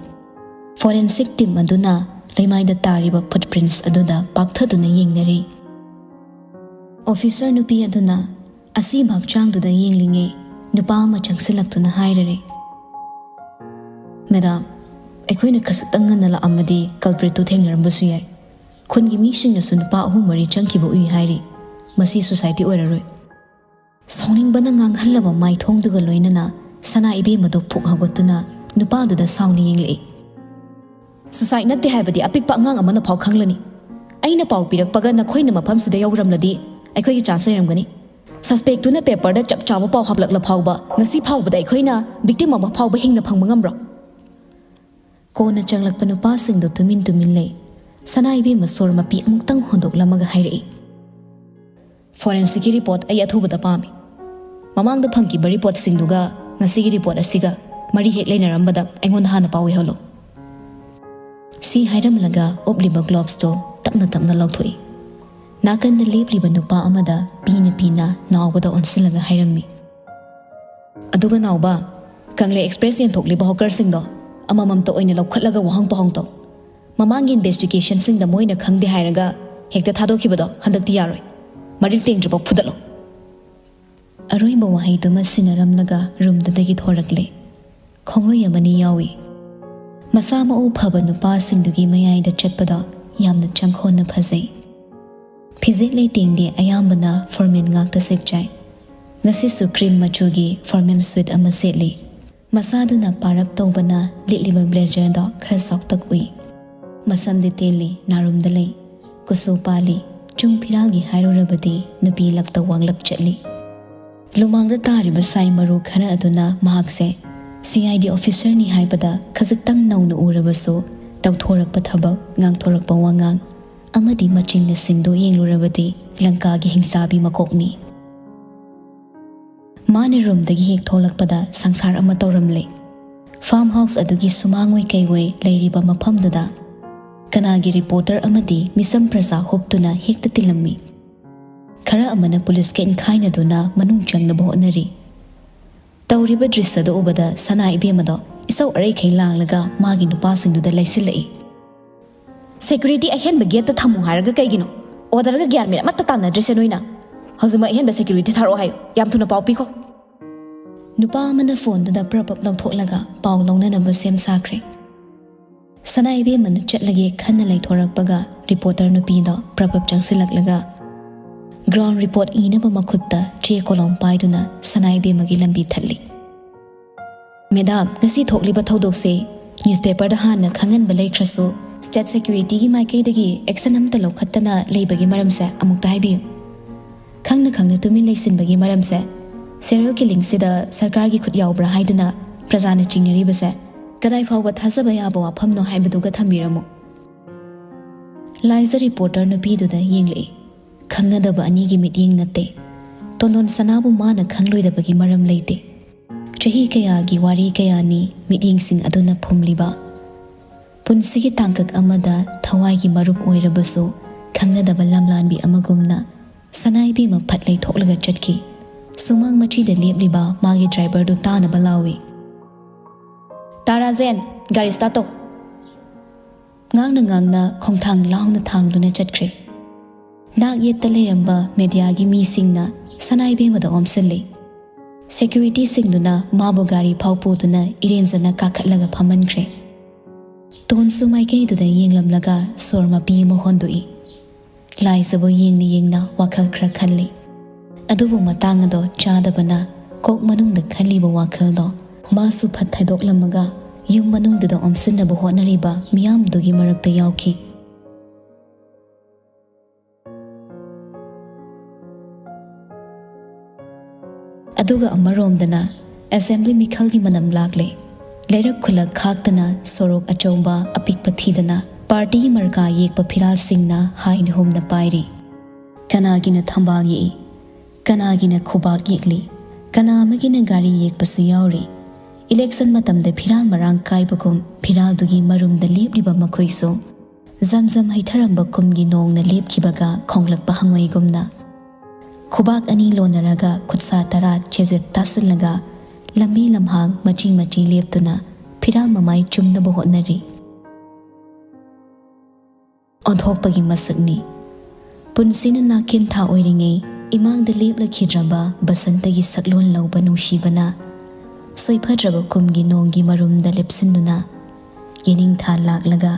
ꯐꯣꯔꯦꯟꯁꯤꯛ ꯇꯤꯝ ꯑꯗꯨꯅ ꯂꯩꯃꯥꯏꯗ ꯇꯥꯔꯤꯕ ꯐꯨꯠꯄ꯭ꯔꯤꯟꯠꯁ ꯑꯗꯨꯗ ꯄꯥꯛꯊꯗꯨꯅ ꯌꯦꯡꯅꯔꯤ꯫ ꯑꯣꯐꯤꯁꯔ ꯅꯨꯄꯤ ꯑꯗꯨꯅ ꯑꯁꯤꯕ ꯍꯛꯆꯥꯡꯗꯨꯗ ꯌꯦꯡꯂꯤꯉꯩ ꯅꯨꯄꯥ ꯑꯃ ꯆꯪꯁꯤꯜꯂꯛꯇꯨꯅ ꯍꯥꯏꯔꯔꯦ, "ꯃꯦꯗꯥꯝ, ꯑꯩꯈꯣꯏꯅ ꯈꯖꯤꯛꯇꯪ ꯉꯟꯅ ꯂꯥꯛꯑꯝꯃꯗꯤ ꯀꯜꯄ꯭ꯔꯤꯠꯇꯨ ꯊꯦꯡꯅꯔꯝꯕꯁꯨ ꯌꯥꯏ꯫ ꯈꯨꯟꯒꯤ ꯃꯤꯁꯤꯡꯅꯁꯨ ꯅꯨꯄꯥ ꯑꯍꯨꯝ ꯃꯔꯤ ꯆꯪꯈꯤꯕ ꯎꯏ ꯍꯥꯏꯔꯤ꯫ ꯃꯁꯤ ꯁꯨꯁꯥꯏꯠꯇꯤ ꯑꯣꯏꯔꯔꯣꯏ"꯫ ꯁꯥꯎꯅꯤꯡꯕꯅ ꯉꯥꯡꯍꯜꯂꯕ ꯃꯥꯏꯊꯣꯡꯗꯨꯒ ꯂꯣꯏꯅꯅ ꯁꯅꯥ ꯏꯕꯦꯝꯃꯗꯨ ꯐꯨꯛ ꯍꯧꯒꯠꯇꯨꯅ ꯅꯨꯄꯥꯗꯨꯗ ꯁꯥꯎꯅ ꯌꯦꯡꯂꯛꯏ꯫ "ꯁꯨꯁꯥꯏꯠ ꯅꯠꯇꯦ ꯍꯥꯏꯕꯗꯤ ꯑꯄꯤꯛꯄ ꯑꯉꯥꯡ ꯑꯃꯅ ꯐꯥꯎ ꯈꯪꯂꯅꯤ꯫ ꯑꯩꯅ ꯄꯥꯎ ꯄꯤꯔꯛꯄꯒ ꯅꯈꯣꯏꯅ ꯃꯐꯝꯁꯤꯗ ꯌꯧꯔꯝꯂꯗꯤ ꯑꯩꯈꯣꯏꯒꯤ ꯆꯥꯟꯁ ꯂꯩꯔꯝꯒꯅꯤ꯫ ꯁꯁꯄꯦꯛꯇꯨꯅ ꯄꯦꯄꯔꯗ ꯆꯞ ꯆꯥꯕ ꯄꯥꯎ ꯍꯥꯞꯂꯛꯂ ꯐꯥꯎꯕ ꯉꯁꯤ ꯐꯥꯎꯕꯗ ꯑꯩꯈꯣꯏꯅ ꯚꯤꯛꯇꯤꯝ ꯑꯃ ꯐꯥꯎꯕ ꯍꯤꯡꯅ ꯐꯪꯕ ꯉꯝꯕ꯭ꯔꯣ?" ꯀꯣꯟꯅ ꯆꯪꯂꯛꯄ ꯅꯨꯄꯥꯁꯤꯡꯗꯨ ꯇꯨꯃꯤꯟ ꯇꯨꯃꯤꯟ ꯂꯩ꯫ ꯁꯅꯥ ꯏꯕꯦꯝꯃ ꯁꯣꯔ ꯃꯄꯤ ꯑꯃꯨꯛꯇꯪ ꯍꯣꯟꯗꯣꯛꯂꯝꯃꯒ ꯍꯥꯏꯔꯛꯏ, "ꯐꯣꯔꯦꯟꯁꯤꯛꯀꯤ ꯔꯤꯄꯣꯔꯠ ꯑꯩ ꯑꯊꯨꯕꯗ ꯄꯥꯝꯃꯤ꯫ ꯃꯃꯥꯡꯗ ꯐꯪꯈꯤꯕ ꯔꯤꯄꯣꯔꯠꯁꯤꯡꯗꯨꯒ ꯉꯁꯤꯒꯤ ꯔꯤꯄꯣꯔꯠ ꯑꯁꯤꯒ ꯃꯔꯤ ꯍꯦꯛ ꯂꯩꯅꯔꯝꯕꯗ ꯑꯩꯉꯣꯟꯗ ꯍꯥꯟꯅ ꯄꯥꯎ ꯑꯣꯏꯍꯜꯂꯣ"꯫ ꯁꯤ ꯍꯥꯏꯔꯝꯂꯒ ꯎꯞꯂꯤꯕ ꯒ꯭ꯂꯣꯚꯁꯇꯣ ꯇꯞꯅ ꯇꯞꯅ ꯂꯧꯊꯣꯛꯏ꯫ ꯅꯥꯀꯟꯗ ꯂꯦꯞꯂꯤꯕ ꯅꯨꯄꯥ ꯑꯃꯗ ꯄꯤꯅ ꯄꯤꯅ ꯅꯥꯎꯕꯗ ꯑꯣꯟꯁꯤꯜꯂꯒ ꯍꯥꯏꯔꯝꯃꯤ, "ꯑꯗꯨꯒ ꯅꯥꯎꯕ, ꯀꯪꯂꯩ ꯑꯦꯛꯁꯄ꯭ꯔꯦꯁ ꯌꯦꯟꯊꯣꯛꯂꯤꯕ ꯍꯣꯀꯔꯁꯤꯡꯗꯣ ꯑꯃꯃꯝꯇ ꯑꯣꯏꯅ ꯂꯧꯈꯠꯂꯒ ꯋꯥꯍꯪ ꯄꯥꯎꯍꯪ ꯇꯧ꯫ ꯃꯃꯥꯡꯒꯤ ꯏꯟꯚꯦꯁꯇꯤꯒꯦꯁꯟꯁꯤꯡꯗ ꯃꯣꯏꯅ ꯈꯪꯗꯦ ꯍꯥꯏꯔꯒ ꯍꯦꯛꯇ ꯊꯥꯗꯣꯛꯈꯤꯕꯗꯣ ꯍꯟꯗꯛꯇꯤ ꯌꯥꯔꯣꯏ꯫ ꯃꯔꯤꯜ ꯇꯦꯡꯗ꯭ꯔꯤꯐꯥꯎ ꯐꯨꯗꯠꯂꯣ"꯫ ꯑꯔꯣꯏꯕ ꯋꯥꯍꯩꯗꯨꯃ ꯁꯤꯟꯅꯔꯝꯂꯒ ꯔꯨꯝꯗꯨꯗꯒꯤ ꯊꯣꯔꯛꯂꯦ꯫ ꯈꯣꯡꯂꯣꯏ ꯑꯃꯅꯤ ꯌꯥꯎꯏ꯫ ꯃꯁꯥ ꯃꯎ ꯐꯕ ꯅꯨꯄꯥꯁꯤꯡꯗꯨꯒꯤ ꯃꯌꯥꯏꯗ ꯆꯠꯄꯗꯣ ꯌꯥꯝꯅ ꯆꯪꯈꯣꯟꯅ ꯐꯖꯩ꯫ ꯐꯤꯖꯦꯠ ꯂꯩꯇꯦꯡꯗꯤ ꯑꯌꯥꯝꯕꯅ ꯐꯣꯔꯃꯦꯜ ꯉꯥꯛꯇ ꯁꯦꯠꯆꯩ꯫ ꯉꯁꯤꯁꯨ ꯀ꯭ꯔꯤꯝ ꯃꯆꯨꯒꯤ ꯐꯣꯔꯃꯦꯜ ꯁꯨꯠ ꯑꯃ ꯁꯦꯠꯂꯤ꯫ ꯃꯁꯥꯗꯨꯅ ꯄꯥꯔꯞ ꯇꯧꯕꯅ ꯂꯤꯠꯂꯤꯕ ꯕ꯭ꯂꯦꯖꯔꯗꯣ ꯈꯔ ꯆꯥꯎꯇꯛ ꯎꯏ꯫ ꯃꯁꯝꯗꯤ ꯇꯦꯜꯂꯤ, ꯅꯥꯔꯨꯝꯗ ꯂꯩ, ꯀꯨꯆꯨ ꯄꯥꯜꯂꯤ, ꯆꯨꯡ ꯐꯤꯔꯥꯜꯒꯤ ꯍꯥꯏꯔꯨꯔꯕꯗꯤ ꯅꯨꯄꯤ ꯂꯛꯇ ꯋꯥꯡꯂꯞ ꯆꯠꯂꯤ꯫ ꯂꯨꯃꯥꯡꯗ ꯇꯥꯔꯤꯕ ꯁꯥꯏ ꯃꯔꯨ ꯈꯔ ꯑꯗꯨꯅ ꯃꯍꯥꯛꯁꯦ ꯁꯤ ꯑꯥꯏ ꯗꯤ ꯑꯣꯐꯤꯁꯔꯅꯤ ꯍꯥꯏꯕꯗ ꯈꯖꯤꯛꯇꯪ ꯅꯧꯅ ꯎꯔꯕꯁꯨ, ꯇꯧꯊꯣꯔꯛꯄ ꯊꯕꯛ, ꯉꯥꯡꯊꯣꯔꯛꯄ ꯋꯥꯉꯥꯡ ꯑꯃꯗꯤ ꯃꯆꯤꯡꯅꯁꯤꯡꯗꯨ ꯌꯦꯡꯂꯨꯔꯕꯗꯤ ꯂꯪꯀꯥꯒꯤ ꯍꯤꯡꯆꯥꯕꯤ ꯃꯀꯣꯛꯅꯤ꯫ ꯃꯥꯅ ꯔꯨꯝꯗꯒꯤ ꯍꯦꯛ ꯊꯣꯛꯂꯛꯄꯗ ꯁꯪꯁꯥꯔ ꯑꯃ ꯇꯧꯔꯝꯂꯦ꯫ ꯐꯥꯔꯝ ꯍꯥꯎꯁ ꯑꯗꯨꯒꯤ ꯁꯨꯃꯥꯡ ꯑꯣꯏ ꯀꯩ ꯑꯣꯏ ꯂꯩꯔꯤꯕ ꯃꯐꯝꯗꯨꯗ ꯀꯅꯥꯒꯤ ꯔꯤꯄꯣꯔꯇꯔ ꯑꯃꯗꯤ ꯃꯤꯆꯝ ꯄ꯭ꯔꯖꯥ ꯍꯨꯞꯇꯨꯅ ꯍꯦꯛꯇ ꯇꯤꯜꯂꯝꯃꯤ꯫ ꯈꯔ ꯑꯃꯅ ꯄꯨꯂꯤꯁꯀ ꯏꯟꯈꯥꯏꯅꯗꯨꯅ ꯃꯅꯨꯡ ꯆꯪꯅꯕ ꯍꯣꯠꯅꯔꯤ꯫ ꯇꯧꯔꯤꯕ ꯗ꯭ꯔꯤꯁ ꯑꯗꯨ ꯎꯕꯗ ꯁꯅꯥ ꯏꯕꯦꯝꯃꯗꯣ ꯏꯁꯧ ꯑꯔꯩꯈꯩ ꯂꯥꯡꯂꯒ ꯃꯥꯒꯤ ꯅꯨꯄꯥꯁꯤꯡꯗꯨꯗ ꯂꯩꯁꯤꯜꯂꯛꯏ꯫ "ꯁꯦꯀ꯭ꯌꯨꯔꯤꯇꯤ ꯑꯍꯦꯟꯕ ꯒꯦꯠꯇ ꯊꯝꯃꯨ ꯍꯥꯏꯔꯒ ꯀꯩꯒꯤꯅꯣ? ꯑꯣꯔꯗꯔꯒ ꯒ꯭ꯌꯥꯟ ꯃꯦꯟ ꯑꯃꯠꯇ ꯇꯥꯟꯅꯗ꯭ꯔꯤꯁꯦ ꯅꯣꯏꯅ꯫ ꯍꯧꯖꯤꯛꯃꯛ ꯑꯍꯦꯟꯕ ꯁꯦꯀ꯭ꯌꯨꯔꯤꯇꯤ ꯊꯥꯔꯛꯑꯣ ꯍꯥꯏꯌꯨ꯫ ꯌꯥꯝ ꯊꯨꯅ ꯄꯥꯎ ꯄꯤꯈꯣ꯫" ꯅꯨꯄꯥ ꯑꯃꯅ ꯐꯣꯟꯗꯨꯗ ꯄ꯭ꯔꯞ ꯄ꯭ꯔꯞ ꯂꯧꯊꯣꯛꯂꯒ ꯄꯥꯎ ꯂꯧꯅꯅꯕ ꯁꯦꯝ ꯁꯥꯈ꯭ꯔꯦ꯫ ꯁꯅꯥ ꯏꯕꯦꯝꯃꯅ ꯆꯠꯂꯒꯦ ꯈꯟꯅ ꯂꯩꯊꯣꯔꯛꯄꯒ ꯔꯤꯄꯣꯔꯇꯔ ꯅꯨꯄꯤꯗꯣ ꯄ꯭ꯔꯞ ꯄ꯭ꯔꯞ ꯆꯪꯁꯤꯜꯂꯛꯂꯒ ꯒ꯭ꯔꯥꯎꯟ ꯔꯤꯄꯣꯔꯠ ꯏꯅꯕ ꯃꯈꯨꯠꯇ ꯆꯦ ꯀꯣꯂꯣꯝ ꯄꯥꯏꯗꯨꯅ ꯁꯅꯥ ꯏꯕꯦꯝꯃꯒꯤ ꯂꯝꯕꯤ ꯊꯠꯂꯤ꯫ "ꯃꯦꯗꯥꯝ, ꯉꯁꯤ ꯊꯣꯛꯂꯤꯕ ꯊꯧꯗꯣꯛꯁꯦ ꯅ꯭ꯌꯨꯁꯄꯦꯄꯔꯗ ꯍꯥꯟꯅ ꯈꯪꯍꯟꯕ ꯂꯩꯈ꯭ꯔꯁꯨ, ꯁ꯭ꯇꯦꯠ ꯁꯦꯀ꯭ꯌꯨꯔꯤꯇꯤꯒꯤ ꯃꯥꯏꯀꯩꯗꯒꯤ ꯑꯦꯛꯁꯟ ꯑꯃꯠꯇ ꯂꯧꯈꯠꯇꯅ ꯂꯩꯕꯒꯤ ꯃꯔꯝꯁꯦ ꯑꯃꯨꯛꯇ ꯍꯥꯏꯕꯤꯌꯨ꯫" ꯈꯪꯅ ꯈꯪꯅ ꯇꯨꯃꯤꯟ ꯂꯩꯁꯤꯟꯕꯒꯤ ꯃꯔꯝꯁꯦ, ꯁꯦꯔꯤꯌꯦꯜ ꯀꯤꯂꯤꯡꯁꯤꯗ ꯁꯔꯀꯥꯔꯒꯤ ꯈꯨꯠ ꯌꯥꯎꯕ꯭ꯔꯥ ꯍꯥꯏꯗꯨꯅ ꯄ꯭ꯔꯖꯥꯅ ꯆꯤꯡꯅꯔꯤꯕꯁꯦ ꯀꯗꯥꯏ ꯐꯥꯎꯕ ꯊꯥꯖꯕ ꯌꯥꯕ ꯋꯥꯐꯝꯅꯣ ꯍꯥꯏꯕꯗꯨꯒ ꯊꯝꯕꯤꯔꯝꯃꯨ꯫ ꯂꯥꯏꯖ ꯔꯤꯄꯣꯔꯇꯔ ꯅꯨꯄꯤꯗꯨꯗ ꯌꯦꯡꯂꯛꯏ꯫ ꯈꯪꯅꯗꯕ ꯑꯅꯤꯒꯤ ꯃꯤꯠꯌꯦꯡ ꯅꯠꯇꯦ꯫ ꯇꯣꯟꯗꯣꯟ ꯁꯅꯥꯕꯨ ꯃꯥꯅ ꯈꯪꯂꯣꯏꯗꯕꯒꯤ ꯃꯔꯝ ꯂꯩꯇꯦ꯫ ꯆꯍꯤ ꯀꯌꯥꯒꯤ ꯋꯥꯔꯤ ꯀꯌꯥꯅꯤ ꯃꯤꯠꯌꯦꯡꯁꯤꯡ ꯑꯗꯨꯅ ꯐꯨꯝꯂꯤꯕ꯫ ꯄꯨꯟꯁꯤꯒꯤ ꯇꯥꯡꯀꯛ ꯑꯃꯗ ꯊꯋꯥꯏꯒꯤ ꯃꯔꯨꯞ ꯑꯣꯏꯔꯕꯁꯨ, ꯈꯪꯅꯗꯕ ꯂꯝꯂꯥꯟꯕꯤ ꯑꯃꯒꯨꯝꯅ ꯁꯅꯥ ꯏꯕꯦꯝꯃ ꯐꯠ ꯂꯩꯊꯣꯛꯂꯒ ꯆꯠꯈꯤ꯫ ꯁꯨꯃꯥꯡ ꯃꯆꯤꯗ ꯂꯦꯞꯂꯤꯕ ꯃꯥꯒꯤ ꯗ꯭ꯔꯥꯏꯚꯔꯗꯨ ꯇꯥꯅꯕ ꯂꯥꯎꯏ, "ꯇꯥꯔꯥꯖꯦꯟ, ꯒꯥꯔꯤ ꯁ꯭ꯇꯥꯔꯠ ꯇꯧ꯫" ꯉꯥꯡꯅ ꯉꯥꯡꯅ ꯈꯣꯡꯊꯥꯡ ꯂꯥꯎꯅ ꯊꯥꯡꯗꯨꯅ ꯆꯠꯈ꯭ꯔꯦ꯫ ꯅꯥꯛ ꯌꯦꯠꯇ ꯂꯩꯔꯝꯕ ꯃꯦꯗꯤꯌꯥꯒꯤ ꯃꯤꯁꯤꯡꯅ ꯁꯅꯥ ꯏꯕꯦꯝꯃꯗ ꯑꯣꯝꯁꯤꯜꯂꯤ꯫ ꯁꯦꯀ꯭ꯌꯨꯔꯤꯇꯤꯁꯤꯡꯗꯨꯅ ꯃꯥꯕꯨ ꯒꯥꯔꯤ ꯐꯥꯎ ꯄꯨꯗꯨꯅ ꯏꯔꯦꯟꯖꯅ ꯀꯥꯈꯠꯂꯒ ꯐꯝꯍꯟꯈ꯭ꯔꯦ꯫ ꯇꯣꯟꯁꯨ ꯃꯥꯏꯀꯩꯗꯨꯗ ꯌꯦꯡꯂꯝꯂꯒ ꯁꯣꯔ ꯃꯄꯤ ꯑꯃ ꯍꯣꯟꯗꯣꯛꯏ꯫ ꯂꯥꯏꯖꯕꯨ ꯌꯦꯡꯅ ꯌꯦꯡꯅ ꯋꯥꯈꯜ ꯈꯔ ꯈꯜꯂꯤ꯫ ꯑꯗꯨꯕꯨ ꯃꯇꯥꯡ ꯑꯗꯣ ꯆꯥꯗꯕꯅ ꯀꯣꯛ ꯃꯅꯨꯡꯗ ꯈꯜꯂꯤꯕ ꯋꯥꯈꯜꯗꯣ ꯃꯥꯁꯨ ꯐꯠ ꯊꯥꯗꯣꯛꯂꯝꯃꯒ ꯌꯨꯝ ꯃꯅꯨꯡꯗꯨꯗ ꯑꯣꯝꯁꯤꯟꯅꯕ ꯍꯣꯠꯅꯔꯤꯕ ꯃꯤꯌꯥꯝꯗꯨꯒꯤ ꯃꯔꯛꯇ ꯌꯥꯎꯈꯤ꯫ ꯑꯗꯨꯒ ꯑꯃꯔꯣꯝꯗꯅ ꯑꯦꯁꯦꯝꯕ꯭ꯂꯤ ꯃꯤꯈꯜꯒꯤ ꯃꯅꯝ ꯂꯥꯛꯂꯦ꯫ ꯂꯩꯔꯛ ꯈꯨꯜꯂꯛ ꯈꯥꯛꯇꯅ ꯁꯣꯔꯣꯛ ꯑꯆꯧꯕ ꯑꯄꯤꯛꯄ ꯊꯤꯗꯅ ꯄꯥꯔꯇꯤꯒꯤ ꯃꯔꯀꯥ ꯌꯦꯛꯄ ꯐꯤꯔꯥꯜꯁꯤꯡꯅ ꯍꯥꯏꯅ ꯍꯨꯝꯅ ꯄꯥꯏꯔꯤ꯫ ꯀꯅꯥꯒꯤꯅ ꯊꯝꯕꯥꯜ ꯌꯦꯛꯏ, ꯀꯅꯥꯒꯤꯅ ꯈꯨꯕꯥꯛ ꯌꯦꯛꯂꯤ, ꯀꯅꯥ ꯑꯃꯒꯤꯅ ꯒꯥꯔꯤ ꯌꯦꯛꯄꯁꯨ ꯌꯥꯎꯔꯤ꯫ ꯏꯂꯦꯛꯁꯟ ꯃꯇꯝꯗ ꯐꯤꯔꯥꯜ ꯃꯔꯥꯡ ꯀꯥꯏꯕꯒꯨꯝ ꯐꯤꯔꯥꯜꯗꯨꯒꯤ ꯃꯔꯨꯝꯗ ꯂꯦꯞꯂꯤꯕ ꯃꯈꯣꯏꯁꯨ ꯖꯝ ꯖꯝ ꯍꯩꯊꯔꯝꯕ ꯀꯨꯝꯒꯤ ꯅꯣꯡꯅ ꯂꯦꯞꯈꯤꯕꯒ ꯈꯣꯡꯂꯛꯄ ꯍꯪꯉꯣꯏꯒꯨꯝꯅ ꯈꯨꯕꯥꯛ ꯑꯅꯤ ꯂꯣꯟꯅꯔꯒ ꯈꯨꯠꯁꯥ ꯇꯔꯥ ꯆꯦꯖꯦꯠ ꯇꯥꯁꯤꯜꯂꯒ ꯂꯝꯕꯤ ꯂꯝꯍꯥꯡ ꯃꯆꯤ ꯃꯆꯤ ꯂꯦꯞꯇꯨꯅ ꯐꯤꯔꯥꯜ ꯃꯃꯥꯏ ꯆꯨꯝꯅꯕ ꯍꯣꯠꯅꯔꯤ꯫ ꯑꯣꯟꯊꯣꯛꯄꯒꯤ ꯃꯁꯛꯅꯤ꯫ ꯄꯨꯟꯁꯤꯅ ꯅꯥꯀꯦꯟꯊꯥ ꯑꯣꯏꯔꯤꯉꯩ ꯏꯃꯥꯡꯗ ꯂꯦꯞꯂꯛꯈꯤꯗ꯭ꯔꯕ ꯕꯁꯟꯇꯒꯤ ꯁꯛꯂꯣꯟ ꯂꯧꯕ ꯅꯨꯡꯁꯤꯕꯅ ꯁꯣꯏꯐꯗ꯭ꯔꯕ ꯀꯨꯝꯒꯤ ꯅꯣꯡꯒꯤ ꯃꯔꯨꯝꯗ ꯂꯦꯞꯁꯤꯟꯗꯨꯅ ꯌꯦꯅꯤꯡꯊꯥ ꯂꯥꯛꯂꯒ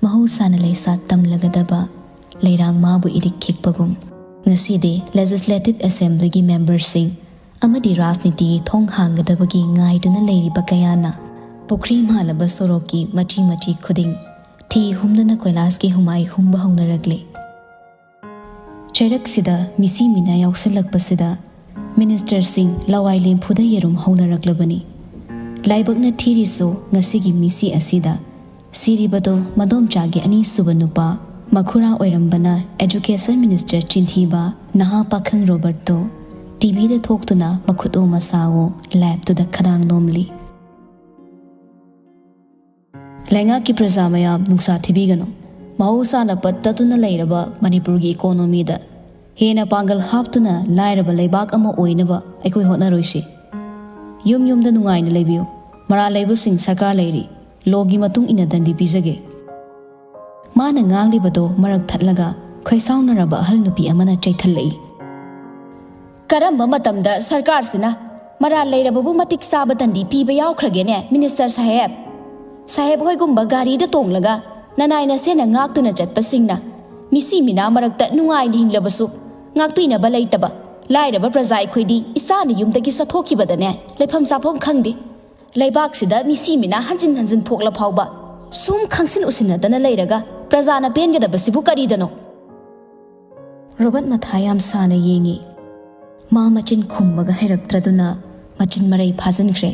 ꯃꯍꯧꯁꯥꯅ ꯂꯩꯁꯥ ꯇꯝꯂꯒꯗꯕ ꯂꯩꯔꯥꯡ ꯃꯥꯕꯨ ꯏꯔꯤꯛ ꯈꯤꯛꯄꯒꯨꯝ ꯉꯁꯤꯗꯤ ꯂꯦꯖꯤꯁꯂꯦꯇꯤꯚ ꯑꯦꯁꯦꯝꯕ꯭ꯂꯤꯒꯤ ꯃꯦꯝꯕꯔꯁꯤꯡ ꯑꯃꯗꯤ ꯔꯥꯖꯅꯤꯇꯤꯒꯤ ꯊꯣꯡ ꯍꯥꯡꯒꯗꯕꯒꯤ ꯉꯥꯏꯗꯨꯅ ꯂꯩꯔꯤꯕ ꯀꯌꯥꯅ ꯄꯨꯈ꯭ꯔꯤ ꯃꯥꯜꯂꯕ ꯁꯣꯔꯣꯛꯀꯤ ꯃꯆꯤ ꯃꯆꯤ ꯈꯨꯗꯤꯡ ꯊꯤ ꯍꯨꯝꯗꯨꯅ ꯀꯣꯏꯂꯥꯁꯀꯤ ꯍꯨꯃꯥꯏ ꯍꯨꯝꯕ ꯍꯧꯅꯔꯛꯂꯤ꯫ ꯆꯩꯔꯛꯁꯤꯗ ꯃꯤꯁꯤ ꯃꯤꯅꯥ ꯌꯥꯎꯁꯜꯂꯛꯄꯁꯤꯗ ꯃꯤꯅꯤꯁꯇꯔꯁꯤꯡ ꯂꯋꯥꯏ ꯂꯦꯝꯐꯨꯗ ꯌꯦꯔꯨꯝ ꯍꯧꯅꯔꯛꯂꯕꯅꯤ꯫ ꯂꯥꯏꯕꯛꯅ ꯊꯤꯔꯤꯁꯨ ꯉꯁꯤꯒꯤ ꯃꯤꯁꯤ ꯑꯁꯤꯗ ꯁꯤꯔꯤꯕꯗꯣ ꯃꯗꯣꯝꯆꯥꯒꯤ ꯑꯅꯤꯁꯨꯕ ꯅꯨꯄꯥ ꯃꯈꯨꯔꯥ ꯑꯣꯏꯔꯝꯕꯅ ꯑꯦꯖꯨꯀꯦꯁꯟ ꯃꯤꯅꯤꯁꯇꯔ ꯆꯤꯟꯊꯤꯕ ꯅꯍꯥ ꯄꯥꯈꯪ ꯔꯣꯕꯔꯠꯇꯣ ꯇꯤꯚꯤꯗ ꯊꯣꯛꯇꯨꯅ ꯃꯈꯨꯠ ꯑꯣ ꯃꯁꯥꯋꯣ ꯂꯦꯞꯇꯨꯗ ꯈꯗꯥꯡ ꯅꯣꯝꯂꯤ꯫ ꯂꯩꯉꯥꯛꯀꯤ ꯄ꯭ꯔꯖꯥ ꯃꯌꯥꯝ ꯅꯨꯡꯁꯥ ꯊꯤꯕꯤꯒꯅꯨ꯫ ꯃꯍꯧꯁꯥꯅ ꯄꯠ ꯇꯠꯇꯨꯅ ꯂꯩꯔꯕ ꯃꯅꯤꯄꯨꯔꯒꯤ ꯏꯀꯣꯅꯣꯃꯤꯗ ꯍꯦꯟꯅ ꯄꯥꯡꯒꯜ ꯍꯥꯞꯇꯨꯅ ꯂꯥꯏꯔꯕ ꯂꯩꯕꯥꯛ ꯑꯃ ꯑꯣꯏꯅꯕ ꯑꯩꯈꯣꯏ ꯍꯣꯠꯅꯔꯣꯏꯁꯤ꯫ ꯌꯨꯝ ꯌꯨꯝꯗ ꯅꯨꯡꯉꯥꯏꯅ ꯂꯩꯕꯤꯌꯨ꯫ ꯃꯔꯥꯜ ꯂꯩꯕꯁꯤꯡ ꯁꯔꯀꯥꯔ ꯂꯩꯔꯤ꯫ ꯂꯣꯒꯤ ꯃꯇꯨꯡ ꯏꯟꯅ ꯗꯟꯗꯤ ꯄꯤꯖꯒꯦ꯫ ꯃꯥꯅ ꯉꯥꯡꯂꯤꯕꯗꯣ ꯃꯔꯛ ꯊꯠꯂꯒ ꯈꯣꯏꯁꯥꯎꯅꯔꯕ ꯑꯍꯜ ꯅꯨꯄꯤ ꯑꯃꯅ ꯆꯩꯊꯠꯂꯛꯏ꯫ ꯀꯔꯝꯕ ꯃꯇꯝꯗ ꯁꯔꯀꯥꯔꯁꯤꯅ ꯃꯔꯥꯜ ꯂꯩꯔꯕꯕꯨ ꯃꯇꯤꯛ ꯆꯥꯕ ꯗꯟꯗꯤ ꯄꯤꯕ ꯌꯥꯎꯈ꯭ꯔꯒꯦꯅꯦ, ꯃꯤꯅꯤꯁꯇꯔ ꯁꯥꯍꯦꯕ? ꯁꯥꯍꯦꯕ ꯍꯣꯏꯒꯨꯝꯕ ꯒꯥꯔꯤꯗ ꯇꯣꯡꯂꯒ ꯅꯅꯥꯏ ꯅꯁꯦꯟꯅ ꯉꯥꯛꯇꯨꯅ ꯆꯠꯄꯁꯤꯡꯅ ꯃꯤꯁꯤ ꯃꯤꯅꯥ ꯃꯔꯛꯇ ꯅꯨꯡꯉꯥꯏꯅ ꯍꯤꯡꯂꯕꯁꯨ ꯉꯥꯛꯄꯤꯅꯕ ꯂꯩꯇꯕ ꯂꯥꯏꯔꯕ ꯄ꯭ꯔꯖꯥ ꯑꯩꯈꯣꯏꯗꯤ ꯏꯆꯥꯅ ꯌꯨꯝꯗꯒꯤ ꯆꯠꯊꯣꯛꯈꯤꯕꯗꯅꯦ ꯂꯩꯐꯝ ꯆꯥꯐꯝ ꯈꯪꯗꯦ꯫ ꯂꯩꯕꯥꯛꯁꯤꯗ ꯃꯤꯁꯤ ꯃꯤꯅꯥ ꯍꯟꯖꯤꯟ ꯍꯟꯖꯤꯟ ꯊꯣꯛꯂ ꯐꯥꯎꯕ ꯁꯨꯝ ꯈꯪꯁꯤꯟ ꯎꯁꯤꯟꯅꯗꯅ ꯂꯩꯔꯒ ꯄ꯭ꯔꯖꯥꯅ ꯄꯦꯟꯒꯗꯕꯁꯤꯕꯨ ꯀꯔꯤꯗꯅꯣ? ꯔꯣꯕꯔꯠ ꯃꯊꯥ ꯌꯥꯝ ꯁꯥꯅ ꯌꯦꯡꯉꯤ꯫ ꯃꯥ ꯃꯆꯤꯟ ꯈꯨꯝꯕꯒ ꯍꯩꯔꯛꯇ꯭ꯔꯗꯨꯅ ꯃꯆꯤꯟ ꯃꯔꯩ ꯐꯥꯖꯤꯟꯈ꯭ꯔꯦ꯫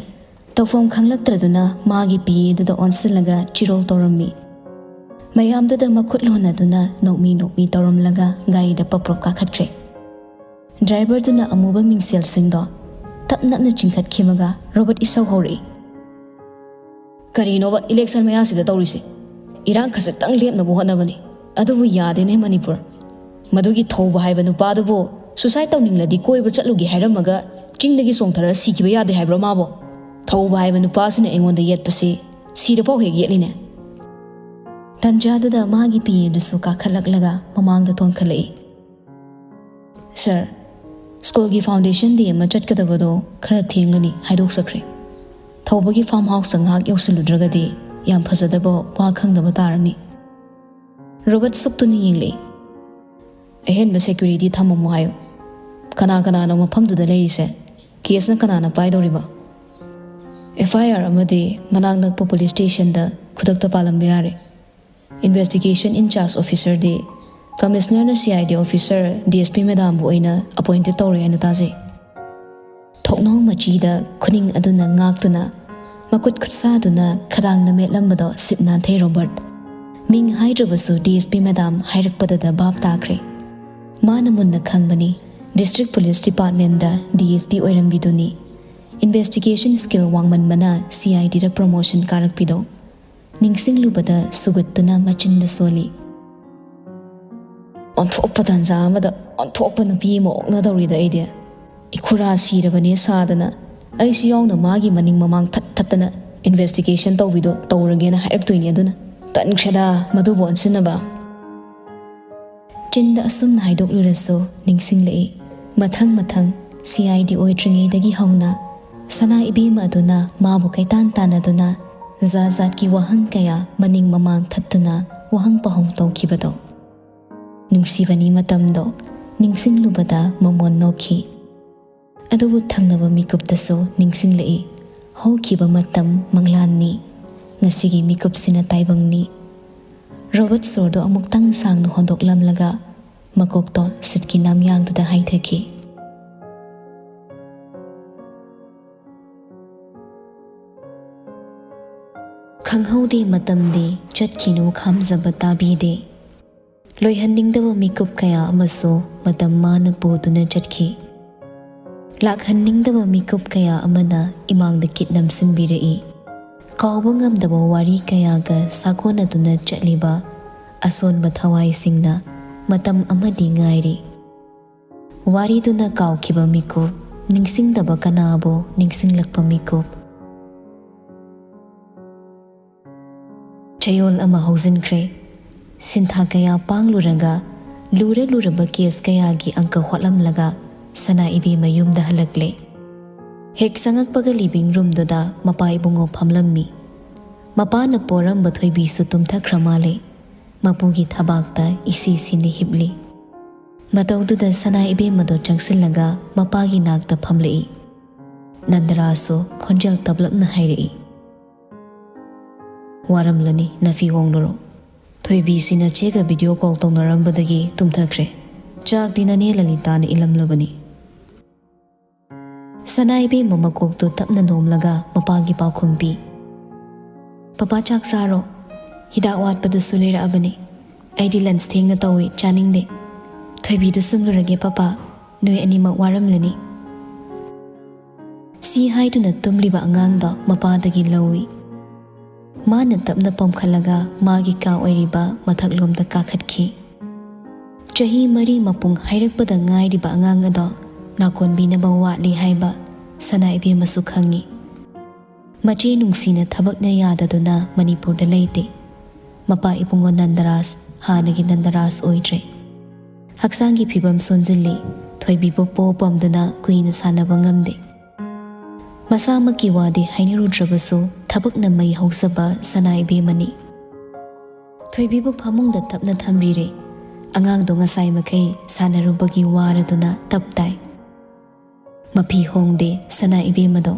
ꯇꯧꯐꯝ ꯈꯪꯂꯛꯇ꯭ꯔꯗꯨꯅ ꯃꯥꯒꯤ ꯄꯤ ꯑꯦꯗꯨꯗ ꯑꯣꯟꯁꯤꯜꯂꯒ ꯆꯤꯔꯣꯜ ꯇꯧꯔꯝꯃꯤ꯫ ꯃꯌꯥꯝꯗꯨꯗ ꯃꯈꯨꯠ ꯂꯣꯟꯅꯗꯨꯅ ꯅꯣꯛꯃꯤ ꯅꯣꯛꯃꯤ ꯇꯧꯔꯝꯂꯒ ꯒꯥꯔꯤꯗ ꯄꯞ ꯄꯞ ꯀꯥꯈꯠꯈ꯭ꯔꯦ꯫ ꯗ꯭ꯔꯥꯏꯚꯔꯗꯨꯅ ꯑꯃꯨꯕ ꯃꯤꯡꯁꯦꯜꯁꯤꯡꯗꯣ ꯇꯞ ꯅꯞꯅ ꯆꯤꯡꯈꯠꯈꯤꯕꯒ ꯔꯣꯕꯔꯠ ꯏꯁꯧ ꯍꯧꯔꯛꯏ꯫ "ꯀꯔꯤꯅꯣꯕ ꯏꯂꯦꯛꯁꯟ ꯃꯌꯥꯁꯤꯗ ꯇꯧꯔꯤꯁꯦ? ꯏꯔꯥꯡ ꯈꯖꯤꯛꯇꯪ ꯂꯦꯞꯅꯕ ꯍꯣꯠꯅꯕꯅꯤ, ꯑꯗꯨꯕꯨ ꯌꯥꯗꯦꯅꯦ ꯃꯅꯤꯄꯨꯔ꯫ ꯃꯗꯨꯒꯤ ꯊꯧꯕ ꯍꯥꯏꯕ ꯅꯨꯄꯥꯗꯨꯕꯨ ꯁꯨꯁꯥꯏꯠ ꯇꯧꯅꯤꯡꯂꯗꯤ ꯀꯣꯏꯕ ꯆꯠꯂꯨꯒꯦ ꯍꯥꯏꯔꯝꯃꯒ ꯆꯤꯡꯗꯒꯤ ꯆꯣꯡꯊꯔ ꯁꯤꯈꯤꯕ ꯌꯥꯗꯦ ꯍꯥꯏꯕ꯭ꯔꯣ ꯃꯥꯕꯣ? ꯊꯧꯕ ꯍꯥꯏꯕ ꯅꯨꯄꯥꯁꯤꯅ ꯑꯩꯉꯣꯟꯗ ꯌꯦꯠꯄꯁꯤ ꯁꯤꯗꯐꯥꯎ ꯍꯦꯛ ꯌꯦꯠꯂꯤꯅꯦ꯫" ꯇꯟꯖꯥꯗꯨꯗ ꯃꯥꯒꯤ ꯄꯤ ꯑꯦꯗꯨꯁꯨ ꯀꯥꯈꯠꯂꯛꯂꯒ ꯃꯃꯥꯡꯗ ꯊꯣꯟꯈꯠꯂꯛꯏ꯫ "ꯁꯥꯔ, ꯁ꯭ꯀꯨꯜꯒꯤ ꯐꯥꯎꯟꯗꯦꯁꯟ ꯗꯦ ꯑꯃ ꯆꯠꯀꯗꯕꯗꯣ ꯈꯔ ꯊꯦꯡꯂꯅꯤ ꯍꯥꯏꯗꯣꯛꯆꯈ꯭ꯔꯦ꯫ ꯊꯧꯕꯒꯤ ꯐꯥꯔꯝ ꯍꯥꯎꯁꯇ ꯉꯥꯏꯍꯥꯛ ꯌꯧꯁꯤꯜꯂꯨꯗ꯭ꯔꯒꯗꯤ ꯌꯥꯝ ꯐꯖꯗꯕ ꯋꯥ ꯈꯪꯗꯕ ꯇꯥꯔꯅꯤ꯫" ꯔꯣꯕꯔꯠ ꯁꯨꯛꯇꯨꯅ ꯌꯦꯡꯂꯛꯏ꯫ "ꯑꯍꯦꯟꯕ ꯁꯦꯀ꯭ꯌꯨꯔꯤꯇꯤ ꯊꯝꯃꯝꯃꯣ ꯍꯥꯏꯌꯨ꯫ ꯀꯅꯥ ꯀꯅꯥꯅꯣ ꯃꯐꯝꯗꯨꯗ ꯂꯩꯔꯤꯁꯦ? ꯀꯦꯁꯅ ꯀꯅꯥꯅ ꯄꯥꯏꯗꯧꯔꯤꯕ?" "ꯑꯦꯐ ꯑꯥꯏ ꯑꯥꯔ ꯑꯃꯗꯤ ꯃꯅꯥꯛ ꯅꯛꯄ ꯄꯨꯂꯤꯁ ꯁ꯭ꯇꯦꯁꯟꯗ ꯈꯨꯗꯛꯇ ꯄꯥꯜꯂꯝꯕ ꯌꯥꯔꯦ꯫ Investigation in charge ꯑꯣꯐꯤꯁꯔꯗꯤ ꯀꯃꯤꯁꯅꯔꯅ C I D officer D S P ꯃꯦꯗꯥꯝꯕꯨ ꯑꯣꯏꯅ ꯑꯄꯣꯏꯟꯇꯦꯠ ꯇꯧꯔꯦ ꯍꯥꯏꯅ ꯇꯥꯖꯩ꯫" ꯊꯣꯡꯅꯥꯎ ꯃꯆꯤꯗ ꯈꯨꯅꯤꯡ ꯑꯗꯨꯅ ꯉꯥꯛꯇꯨꯅ ꯃꯈꯨꯠ ꯈꯨꯠꯁꯥꯗꯨꯅ ꯈꯗꯥꯡꯅ ꯃꯦꯠꯂꯝꯕꯗꯣ ꯁꯤꯠ ꯅꯥꯟꯊꯩ ꯔꯣꯕꯔꯠ꯫ ꯃꯤꯡ ꯍꯥꯏꯗ꯭ꯔꯕꯁꯨ ꯗꯤ ꯑꯦꯁ ꯄꯤ ꯃꯦꯗꯥꯝ ꯍꯥꯏꯔꯛꯄꯗꯗ ꯚꯥꯞ ꯇꯥꯈ꯭ꯔꯦ꯫ ꯃꯥꯅ ꯃꯨꯟꯅ ꯈꯪꯕꯅꯤ, ꯗꯤꯁꯇ꯭ꯔꯤꯛ ꯄꯨꯂꯤꯁ ꯗꯤꯄꯥꯔꯠꯃꯦꯟꯗ D S P ꯑꯣꯏꯔꯝꯕꯤꯗꯨꯅꯤ꯫ Investigation skill ꯋꯥꯡꯃꯟꯕꯅ C I ꯗꯤꯗ promotion ꯀꯥꯔꯛꯄꯤꯗꯣ꯫ ꯅꯤꯡꯁꯤꯡꯂꯨꯕꯗ ꯁꯨꯒꯠꯇꯨꯅ ꯃꯆꯤꯟꯗ ꯁꯣꯜꯂꯤ꯫ ꯑꯣꯟꯊꯣꯛꯄ ꯇꯥꯟꯖꯥ ꯑꯃꯗ ꯑꯣꯟꯊꯣꯛꯄ ꯅꯨꯄꯤ ꯑꯃ ꯑꯣꯛꯅꯗꯧꯔꯤꯗ ꯑꯩꯗꯤ꯫ ꯏꯈꯨꯔꯥ ꯁꯤꯔꯕꯅꯦ ꯁꯥꯗꯅ ꯑꯩꯁꯨ ꯌꯥꯎꯅ ꯃꯥꯒꯤ ꯃꯅꯤꯡ ꯃꯃꯥꯡ ꯊꯠ ꯊꯠꯇꯅ ꯏꯟꯚꯦꯁꯇꯤꯒꯦꯁꯟ ꯇꯧꯕꯤꯗꯣ ꯇꯧꯔꯒꯦꯅ ꯍꯥꯏꯔꯛꯇꯣꯏꯅꯦ ꯑꯗꯨꯅ꯫ ꯇꯟꯈ꯭ꯔꯦꯗ ꯃꯗꯨꯕꯨ ꯑꯣꯟꯁꯤꯟꯅꯕ꯫ ꯆꯤꯟꯗ ꯑꯁꯨꯝꯅ ꯍꯥꯏꯗꯣꯛꯂꯨꯔꯁꯨ ꯅꯤꯡꯁꯤꯡꯂꯛꯏ꯫ ꯃꯊꯪ ꯃꯊꯪ ꯁꯤ ꯑꯥꯏ ꯗꯤ ꯑꯣꯏꯗ꯭ꯔꯤꯉꯩꯗꯒꯤ ꯍꯧꯅ ꯁꯅꯥ ꯏꯕꯦꯝꯃ ꯑꯗꯨꯅ ꯃꯥꯕꯨ ꯀꯩꯇꯥꯟ ꯇꯥꯟꯅꯗꯨꯅ ꯖꯥꯠ ꯖꯥꯠꯀꯤ ꯋꯥꯍꯪ ꯀꯌꯥ ꯃꯅꯤꯡ ꯃꯃꯥꯡ ꯊꯠꯇꯨꯅ ꯋꯥꯍꯪ ꯄꯥꯎꯍꯪ ꯇꯧꯈꯤꯕꯗꯣ꯫ ꯅꯨꯡꯁꯤꯕꯅꯤ ꯃꯇꯝꯗꯣ ꯅꯤꯡꯁꯤꯡꯂꯨꯕꯗ ꯃꯃꯣꯟ ꯅꯣꯛꯈꯤ꯫ ꯑꯗꯨꯕꯨ ꯊꯪꯅꯕ ꯃꯤꯀꯨꯞꯇꯁꯨ ꯅꯤꯡꯁꯤꯡꯂꯛꯏ꯫ ꯍꯧꯈꯤꯕ ꯃꯇꯝ ꯃꯪꯂꯥꯟꯅꯤ, ꯉꯁꯤꯒꯤ ꯃꯤꯀꯨꯞꯁꯤꯅ ꯇꯥꯏꯕꯪꯅꯤ꯫ ꯔꯣꯕꯣꯠ ꯁꯣꯔꯗꯣ ꯑꯃꯨꯛꯇꯪ ꯁꯥꯡꯅ ꯍꯣꯟꯗꯣꯛꯂꯝꯂꯒ ꯃꯀꯣꯛꯇꯣ ꯁꯤꯠꯀꯤ ꯅꯥꯝꯌꯥꯡꯗꯨꯗ ꯍꯥꯏꯊꯈꯤ꯫ ꯈꯪꯍꯧꯗꯦ ꯃꯇꯝꯗꯤ ꯆꯠꯈꯤꯅꯨ ꯈꯥꯝꯖꯕ ꯇꯥꯕꯤꯗꯦ꯫ ꯂꯣꯏꯍꯟꯅꯤꯡꯗꯕ ꯃꯤꯀꯨꯞ ꯀꯌꯥ ꯑꯃꯁꯨ ꯃꯇꯝ ꯃꯥꯅ ꯄꯨꯗꯨꯅ ꯆꯠꯈꯤ꯫ ꯂꯥꯛꯍꯟꯅꯤꯡꯗꯕ ꯃꯤꯀꯨꯞ ꯀꯌꯥ ꯑꯃꯅ ꯏꯃꯥꯡꯗ ꯀꯤꯠ ꯅꯝꯁꯤꯟꯕꯤꯔꯛꯏ꯫ ꯀꯥꯎꯕ ꯉꯝꯗꯕ ꯋꯥꯔꯤ ꯀꯌꯥꯒ ꯁꯥꯒꯣꯟꯅꯗꯨꯅ ꯆꯠꯂꯤꯕ ꯑꯁꯣꯟꯕ ꯊꯋꯥꯏꯁꯤꯡꯅ ꯃꯇꯝ ꯑꯃꯗꯤ ꯉꯥꯏꯔꯤ꯫ ꯋꯥꯔꯤꯗꯨꯅ ꯀꯥꯎꯈꯤꯕ ꯃꯤꯀꯨꯞ, ꯅꯤꯡꯁꯤꯡꯗꯕ ꯀꯅꯥꯕꯨ ꯅꯤꯡꯁꯤꯡꯂꯛꯄ ꯃꯤꯀꯨꯞ꯫ ꯆꯌꯣꯜ ꯑꯃ ꯍꯧꯖꯤꯟꯈ꯭ꯔꯦ꯫ ꯁꯤꯟꯊꯥ ꯀꯌꯥ ꯄꯥꯡꯂꯨꯔꯒ, ꯂꯨꯔ ꯂꯨꯔꯕ ꯀꯦꯁ ꯀꯌꯥꯒꯤ ꯑꯪꯀ ꯍꯣꯠꯂꯝꯂꯒ ꯁꯅꯥ ꯏꯕꯦꯝꯃ ꯌꯨꯝꯗ ꯍꯜꯂꯛꯂꯦ꯫ ꯍꯦꯛ ꯆꯪꯉꯛꯄꯒ ꯂꯤꯚꯤꯡ ꯔꯨꯝꯗꯨꯗ ꯃꯄꯥ ꯏꯕꯨꯡꯉꯣ ꯐꯝꯂꯝꯃꯤ꯫ ꯃꯄꯥꯅ ꯄꯣꯔꯝꯕ ꯊꯣꯏꯕꯤꯁꯨ ꯇꯨꯝꯊꯈ꯭ꯔ ꯃꯥꯜꯂꯦ꯫ ꯃꯄꯨꯒꯤ ꯊꯕꯥꯛꯇ ꯏꯁꯤ ꯁꯤꯅ ꯍꯤꯞꯂꯤ꯫ ꯃꯇꯧꯗꯨꯗ ꯁꯅꯥ ꯏꯕꯦꯝꯃꯗꯣ ꯆꯪꯁꯤꯜꯂꯒ ꯃꯄꯥꯒꯤ ꯅꯥꯛꯇ ꯐꯝꯂꯛꯏ꯫ ꯅꯟꯗꯔꯥꯁꯁꯨ ꯈꯣꯟꯖꯦꯜ ꯇꯞꯂꯞꯅ ꯍꯥꯏꯔꯛꯏ, "ꯋꯥꯔꯝꯂꯅꯤ, ꯅꯐꯤ ꯍꯣꯡꯂꯨꯔꯣ꯫ ꯊꯣꯏꯕꯤꯁꯤ ꯅꯆꯦꯒ ꯚꯤꯗꯤꯑꯣ ꯀꯣꯜ ꯇꯧꯅꯔꯝꯕꯗꯒꯤ ꯇꯨꯝꯊꯈ꯭ꯔꯦ꯫ ꯆꯥꯛꯇꯤ ꯅꯅꯦ ꯂꯂꯤꯇꯥꯅ ꯏꯜꯂꯝꯂꯕꯅꯤ꯫" ꯁꯅꯥ ꯏꯕꯦꯝꯃ ꯃꯀꯣꯛꯇꯨ ꯇꯞꯅ ꯅꯣꯝꯂꯒ ꯃꯄꯥꯒꯤ ꯄꯥꯎꯈꯨꯝ ꯄꯤ꯫ "ꯄꯄꯥ, ꯆꯥꯛ ꯆꯥꯔꯣ꯫ ꯍꯤꯗꯥꯛ ꯋꯥꯠꯄꯗꯨꯁꯨ ꯂꯩꯔꯛꯑꯕꯅꯤ꯫ ꯑꯩꯗꯤ ꯂꯟꯁ ꯊꯦꯡꯅ ꯇꯧꯏ, ꯆꯥꯅꯤꯡꯗꯦ꯫ ꯊꯣꯏꯕꯤꯗꯨ ꯁꯨꯝꯂꯨꯔꯒꯦ ꯄꯄꯥ, ꯅꯣꯏ ꯑꯅꯤꯃꯛ ꯋꯥꯔꯝꯂꯅꯤ꯫" ꯁꯤ ꯍꯥꯏꯗꯨꯅ ꯇꯨꯝꯂꯤꯕ ꯑꯉꯥꯡꯗꯣ ꯃꯄꯥꯗꯒꯤ ꯂꯧꯏ꯫ ꯃꯥꯅ ꯇꯞꯅ ꯄꯝꯈꯠꯂꯒ ꯃꯥꯒꯤ ꯀꯥ ꯑꯣꯏꯔꯤꯕ ꯃꯊꯛꯂꯣꯝꯗ ꯀꯥꯈꯠꯈꯤ꯫ ꯆꯍꯤ ꯃꯔꯤ ꯃꯄꯨꯡ ꯍꯥꯏꯔꯛꯄꯗ ꯉꯥꯏꯔꯤꯕ ꯑꯉꯥꯡ ꯑꯗꯣ ꯅꯥꯀꯣꯟꯕꯤꯅꯕ ꯋꯥꯠꯂꯤ ꯍꯥꯏꯕ ꯁꯅꯥ ꯏꯕꯦꯝꯃꯁꯨ ꯈꯪꯉꯤ꯫ ꯃꯆꯦ ꯅꯨꯡꯁꯤꯅ ꯊꯕꯛꯅ ꯌꯥꯗꯗꯨꯅ ꯃꯅꯤꯄꯨꯔꯗ ꯂꯩꯇꯦ꯫ ꯃꯄꯥ ꯏꯕꯨꯡꯉꯣ ꯅꯟꯗꯔꯥꯖ ꯍꯥꯟꯅꯒꯤ ꯅꯟꯗꯔꯥꯖ ꯑꯣꯏꯗ꯭ꯔꯦ꯫ ꯍꯛꯆꯥꯡꯒꯤ ꯐꯤꯕꯝ ꯁꯣꯟꯖꯤꯜꯂꯤ꯫ ꯊꯣꯏꯕꯤꯕꯨ ꯄꯣ ꯄꯝꯗꯨꯅ ꯀꯨꯏꯅ ꯁꯥꯟꯅꯕ ꯉꯝꯗꯦ꯫ ꯃꯁꯥꯃꯛꯀꯤ ꯋꯥꯗꯤ ꯍꯥꯏꯅꯔꯨꯗ꯭ꯔꯕꯁꯨ ꯊꯕꯛꯅ ꯃꯩ ꯍꯧꯖꯕ ꯁꯅꯥ ꯏꯕꯦꯝꯃꯅꯤ꯫ ꯊꯣꯏꯕꯤꯕꯨ ꯐꯃꯨꯡꯗ ꯇꯞꯅ ꯊꯝꯕꯤꯔꯦ꯫ ꯑꯉꯥꯡꯗꯣ ꯉꯁꯥꯏ ꯃꯈꯩ ꯁꯥꯟꯅꯔꯨꯕꯒꯤ ꯋꯥꯔꯗꯨꯅ ꯇꯞ ꯇꯥꯏ꯫ ꯃꯐꯤ ꯍꯣꯡꯗꯦ ꯁꯅꯥ ꯏꯕꯦꯝꯃꯗꯣ꯫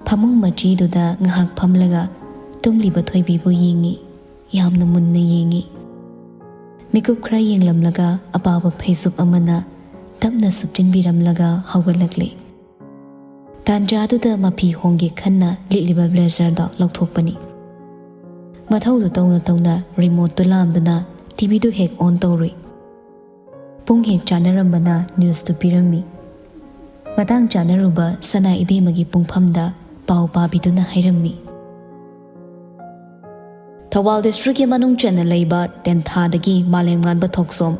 ꯐꯃꯨꯡ ꯃꯆꯤꯗꯨꯗ ꯉꯥꯏꯍꯥꯛ ꯐꯝꯂꯒ ꯇꯨꯝꯂꯤꯕ ꯊꯣꯏꯕꯤꯕꯨ ꯌꯦꯡꯉꯤ꯫ ꯌꯥꯝꯅ ꯃꯨꯟꯅ ꯌꯦꯡꯉꯤ꯫ ꯃꯤꯀꯨꯞ ꯈꯔ ꯌꯦꯡꯂꯝꯂꯒ ꯑꯄꯥꯕ ꯐꯩꯖꯨꯞ ꯑꯃꯅ ꯇꯞꯅ ꯁꯨꯞꯆꯤꯟꯕꯤꯔꯝꯂꯒ ꯍꯧꯒꯠꯂꯛꯂꯤ꯫ ꯇꯥꯟꯖꯥꯗꯨꯗ ꯃꯐꯤ ꯍꯣꯡꯒꯦ ꯈꯟꯅ ꯂꯤꯠꯂꯤꯕ ꯕ꯭ꯂꯦꯖꯔꯗꯣ ꯂꯧꯊꯣꯛꯄꯅꯤ꯫ ꯃꯊꯧꯗꯨ ꯇꯧꯅ ꯇꯧꯅ ꯔꯤꯃꯣꯠꯇꯨ ꯂꯥꯝꯗꯨꯅ ꯇꯤꯚꯤꯗꯨ ꯍꯦꯛ ꯑꯣꯟ ꯇꯧꯔꯨꯏ꯫ ꯄꯨꯡ ꯍꯦꯛ ꯆꯥꯅꯔꯝꯕꯅ ꯅ꯭ꯌꯨꯁꯇꯨ ꯄꯤꯔꯝꯃꯤ꯫ ꯃꯇꯥꯡ ꯆꯥꯅꯔꯨꯕ ꯁꯅꯥ ꯏꯕꯦꯝꯃꯒꯤ ꯄꯨꯡꯐꯝꯗ ꯄꯥꯎ ꯄꯥꯕꯤꯗꯨꯅ ꯍꯥꯏꯔꯝꯃꯤ꯫ ꯊꯧꯕꯥꯜ ꯗꯤꯁꯇ꯭ꯔꯤꯛꯀꯤ ꯃꯅꯨꯡ ꯆꯟꯅ ꯂꯩꯕ ꯇꯦꯟꯊꯥꯗꯒꯤ ꯃꯥꯂꯦꯝꯉꯥꯟꯕ ꯊꯣꯛꯆꯣꯝ,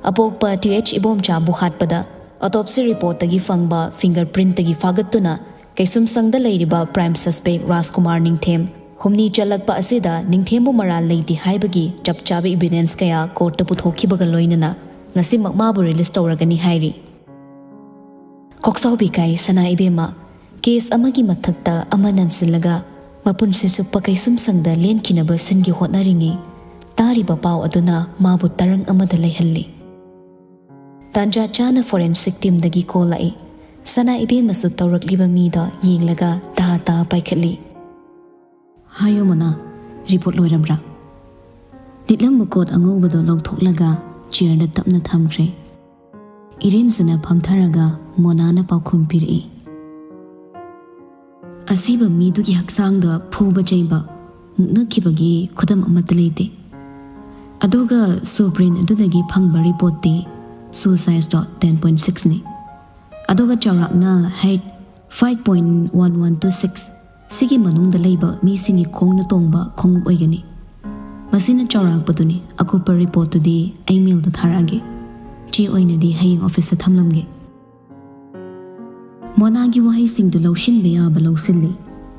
ꯑꯄꯣꯛꯄ ꯇꯤ ꯑꯩꯆ ꯏꯕꯣꯝꯆꯥꯕꯨ ꯍꯥꯠꯄꯗ ꯑꯣꯇꯣꯞꯁꯤ ꯔꯤꯄꯣꯔꯠꯇꯒꯤ ꯐꯪꯕ ꯐꯤꯡꯒꯔ ꯄ꯭ꯔꯤꯟꯠꯇꯒꯤ ꯐꯥꯒꯠꯇꯨꯅ ꯀꯩꯁꯨꯝꯁꯪꯗ ꯂꯩꯔꯤꯕ ꯄ꯭ꯔꯥꯏꯝ ꯁꯁꯄꯦꯛ ꯔꯥꯖꯀꯨꯃꯥꯔ ꯅꯤꯡꯊꯦꯝ ꯍꯨꯝꯅꯤ ꯆꯜꯂꯛꯄ ꯑꯁꯤꯗ ꯅꯤꯡꯊꯦꯝꯕꯨ ꯃꯔꯥꯜ ꯂꯩꯇꯦ ꯍꯥꯏꯕꯒꯤ ꯆꯞ ꯆꯥꯕ ꯏꯚꯤꯗꯦꯟꯁ ꯀꯌꯥ ꯀꯣꯔꯠꯇ ꯄꯨꯊꯣꯛꯈꯤꯕꯒ ꯂꯣꯏꯅꯅ ꯉꯁꯤꯃꯛ ꯃꯥꯕꯨ ꯔꯤꯂꯤꯁ ꯇꯧꯔꯒꯅꯤ ꯍꯥꯏꯔꯤ꯫ ꯀꯣꯛꯆꯥꯎꯕꯤ ꯀꯥꯏ ꯁꯅꯥ ꯏꯕꯦꯝꯃ, ꯀꯦꯁ ꯑꯃꯒꯤ ꯃꯊꯛꯇ ꯑꯃ ꯅꯟꯁꯤꯜꯂꯒ ꯃꯄꯨꯟꯁꯤ ꯆꯨꯞꯄ ꯀꯩꯁꯨꯝꯁꯪꯗ ꯂꯦꯟꯈꯤꯅꯕ ꯁꯤꯟꯒꯦ ꯍꯣꯠꯅꯔꯤꯉꯩ ꯇꯥꯔꯤꯕ ꯄꯥꯎ ꯑꯗꯨꯅ ꯃꯥꯕꯨ ꯇꯔꯪ ꯑꯃꯗ ꯂꯩꯍꯜꯂꯤ꯫ ꯇꯥꯟꯖꯥ ꯆꯥꯅ ꯐꯣꯔꯦꯟꯁꯤꯛ ꯇꯤꯝꯗꯒꯤ ꯀꯣꯜ ꯂꯥꯛꯏ꯫ ꯁꯅꯥ ꯏꯕꯦꯝꯃꯁꯨ ꯇꯧꯔꯛꯂꯤꯕ ꯃꯤꯗꯣ ꯌꯦꯡꯂꯒ ꯇꯥ ꯇꯥ ꯄꯥꯏꯈꯠꯂꯤ꯫ "ꯍꯥꯏꯌꯣ ꯃꯣꯅꯥ, ꯔꯤꯄꯣꯔꯠ ꯂꯣꯏꯔꯝꯕ꯭ꯔꯥ?" ꯂꯤꯠꯂꯝꯕ ꯀꯣꯠ ꯑꯉꯧꯕꯗꯣ ꯂꯧꯊꯣꯛꯂꯒ ꯆꯤꯌꯔꯗ ꯇꯞꯅ ꯊꯝꯈ꯭ꯔꯦ꯫ ꯏꯔꯦꯝꯁꯅ ꯐꯝꯊꯔꯒ ꯃꯣꯅꯥꯅ ꯄꯥꯎꯈꯨꯝ ꯄꯤꯔꯛꯏ꯫ "ꯑꯁꯤꯕ ꯃꯤꯗꯨꯒꯤ ꯍꯛꯆꯥꯡꯗ ꯐꯨꯕ ꯆꯩꯕ, ꯃꯨꯛꯅꯈꯤꯕꯒꯤ ꯈꯨꯗꯝ ꯑꯃꯠꯇ ꯂꯩꯇꯦ꯫ ꯑꯗꯨꯒ ꯁꯨ ꯕ꯭ꯔꯦꯟ ꯑꯗꯨꯗꯒꯤ ꯐꯪꯕ ꯔꯤꯄꯣꯔꯠꯇꯤ ꯁꯨ ꯁꯥꯏꯖꯇꯣ ꯇꯦꯟ ꯄꯣꯏꯟ ꯁꯤꯛꯁꯅꯤ꯫ ꯑꯗꯨꯒ ꯆꯥꯎꯔꯥꯛꯅ height five point one one two six. ꯁꯤꯒꯤ ꯃꯅꯨꯡꯗ ꯂꯩꯕ ꯃꯤꯁꯤꯡꯒꯤ ꯈꯣꯡꯅ ꯇꯣꯡꯕ ꯈꯣꯡꯎꯞ ꯑꯣꯏꯒꯅꯤ꯫ ꯃꯁꯤꯅ ꯆꯥꯎꯔꯥꯛꯄꯗꯨꯅꯤ꯫ ꯑꯀꯨꯞꯄ ꯔꯤꯄꯣꯔꯠꯇꯨꯗꯤ ꯑꯩ ꯃꯦꯜꯗ ꯊꯥꯔꯛꯑꯒꯦ꯫ ꯆꯦ ꯑꯣꯏꯅꯗꯤ ꯍꯌꯦꯡ ꯑꯣꯐꯤꯁꯇ ꯊꯝꯂꯝꯒꯦ꯫" ꯃꯣꯅꯥꯒꯤ ꯋꯥꯍꯩꯁꯤꯡꯗꯨ ꯂꯧꯁꯤꯟꯕ ꯌꯥꯕ ꯂꯧꯁꯤꯜꯂꯤ,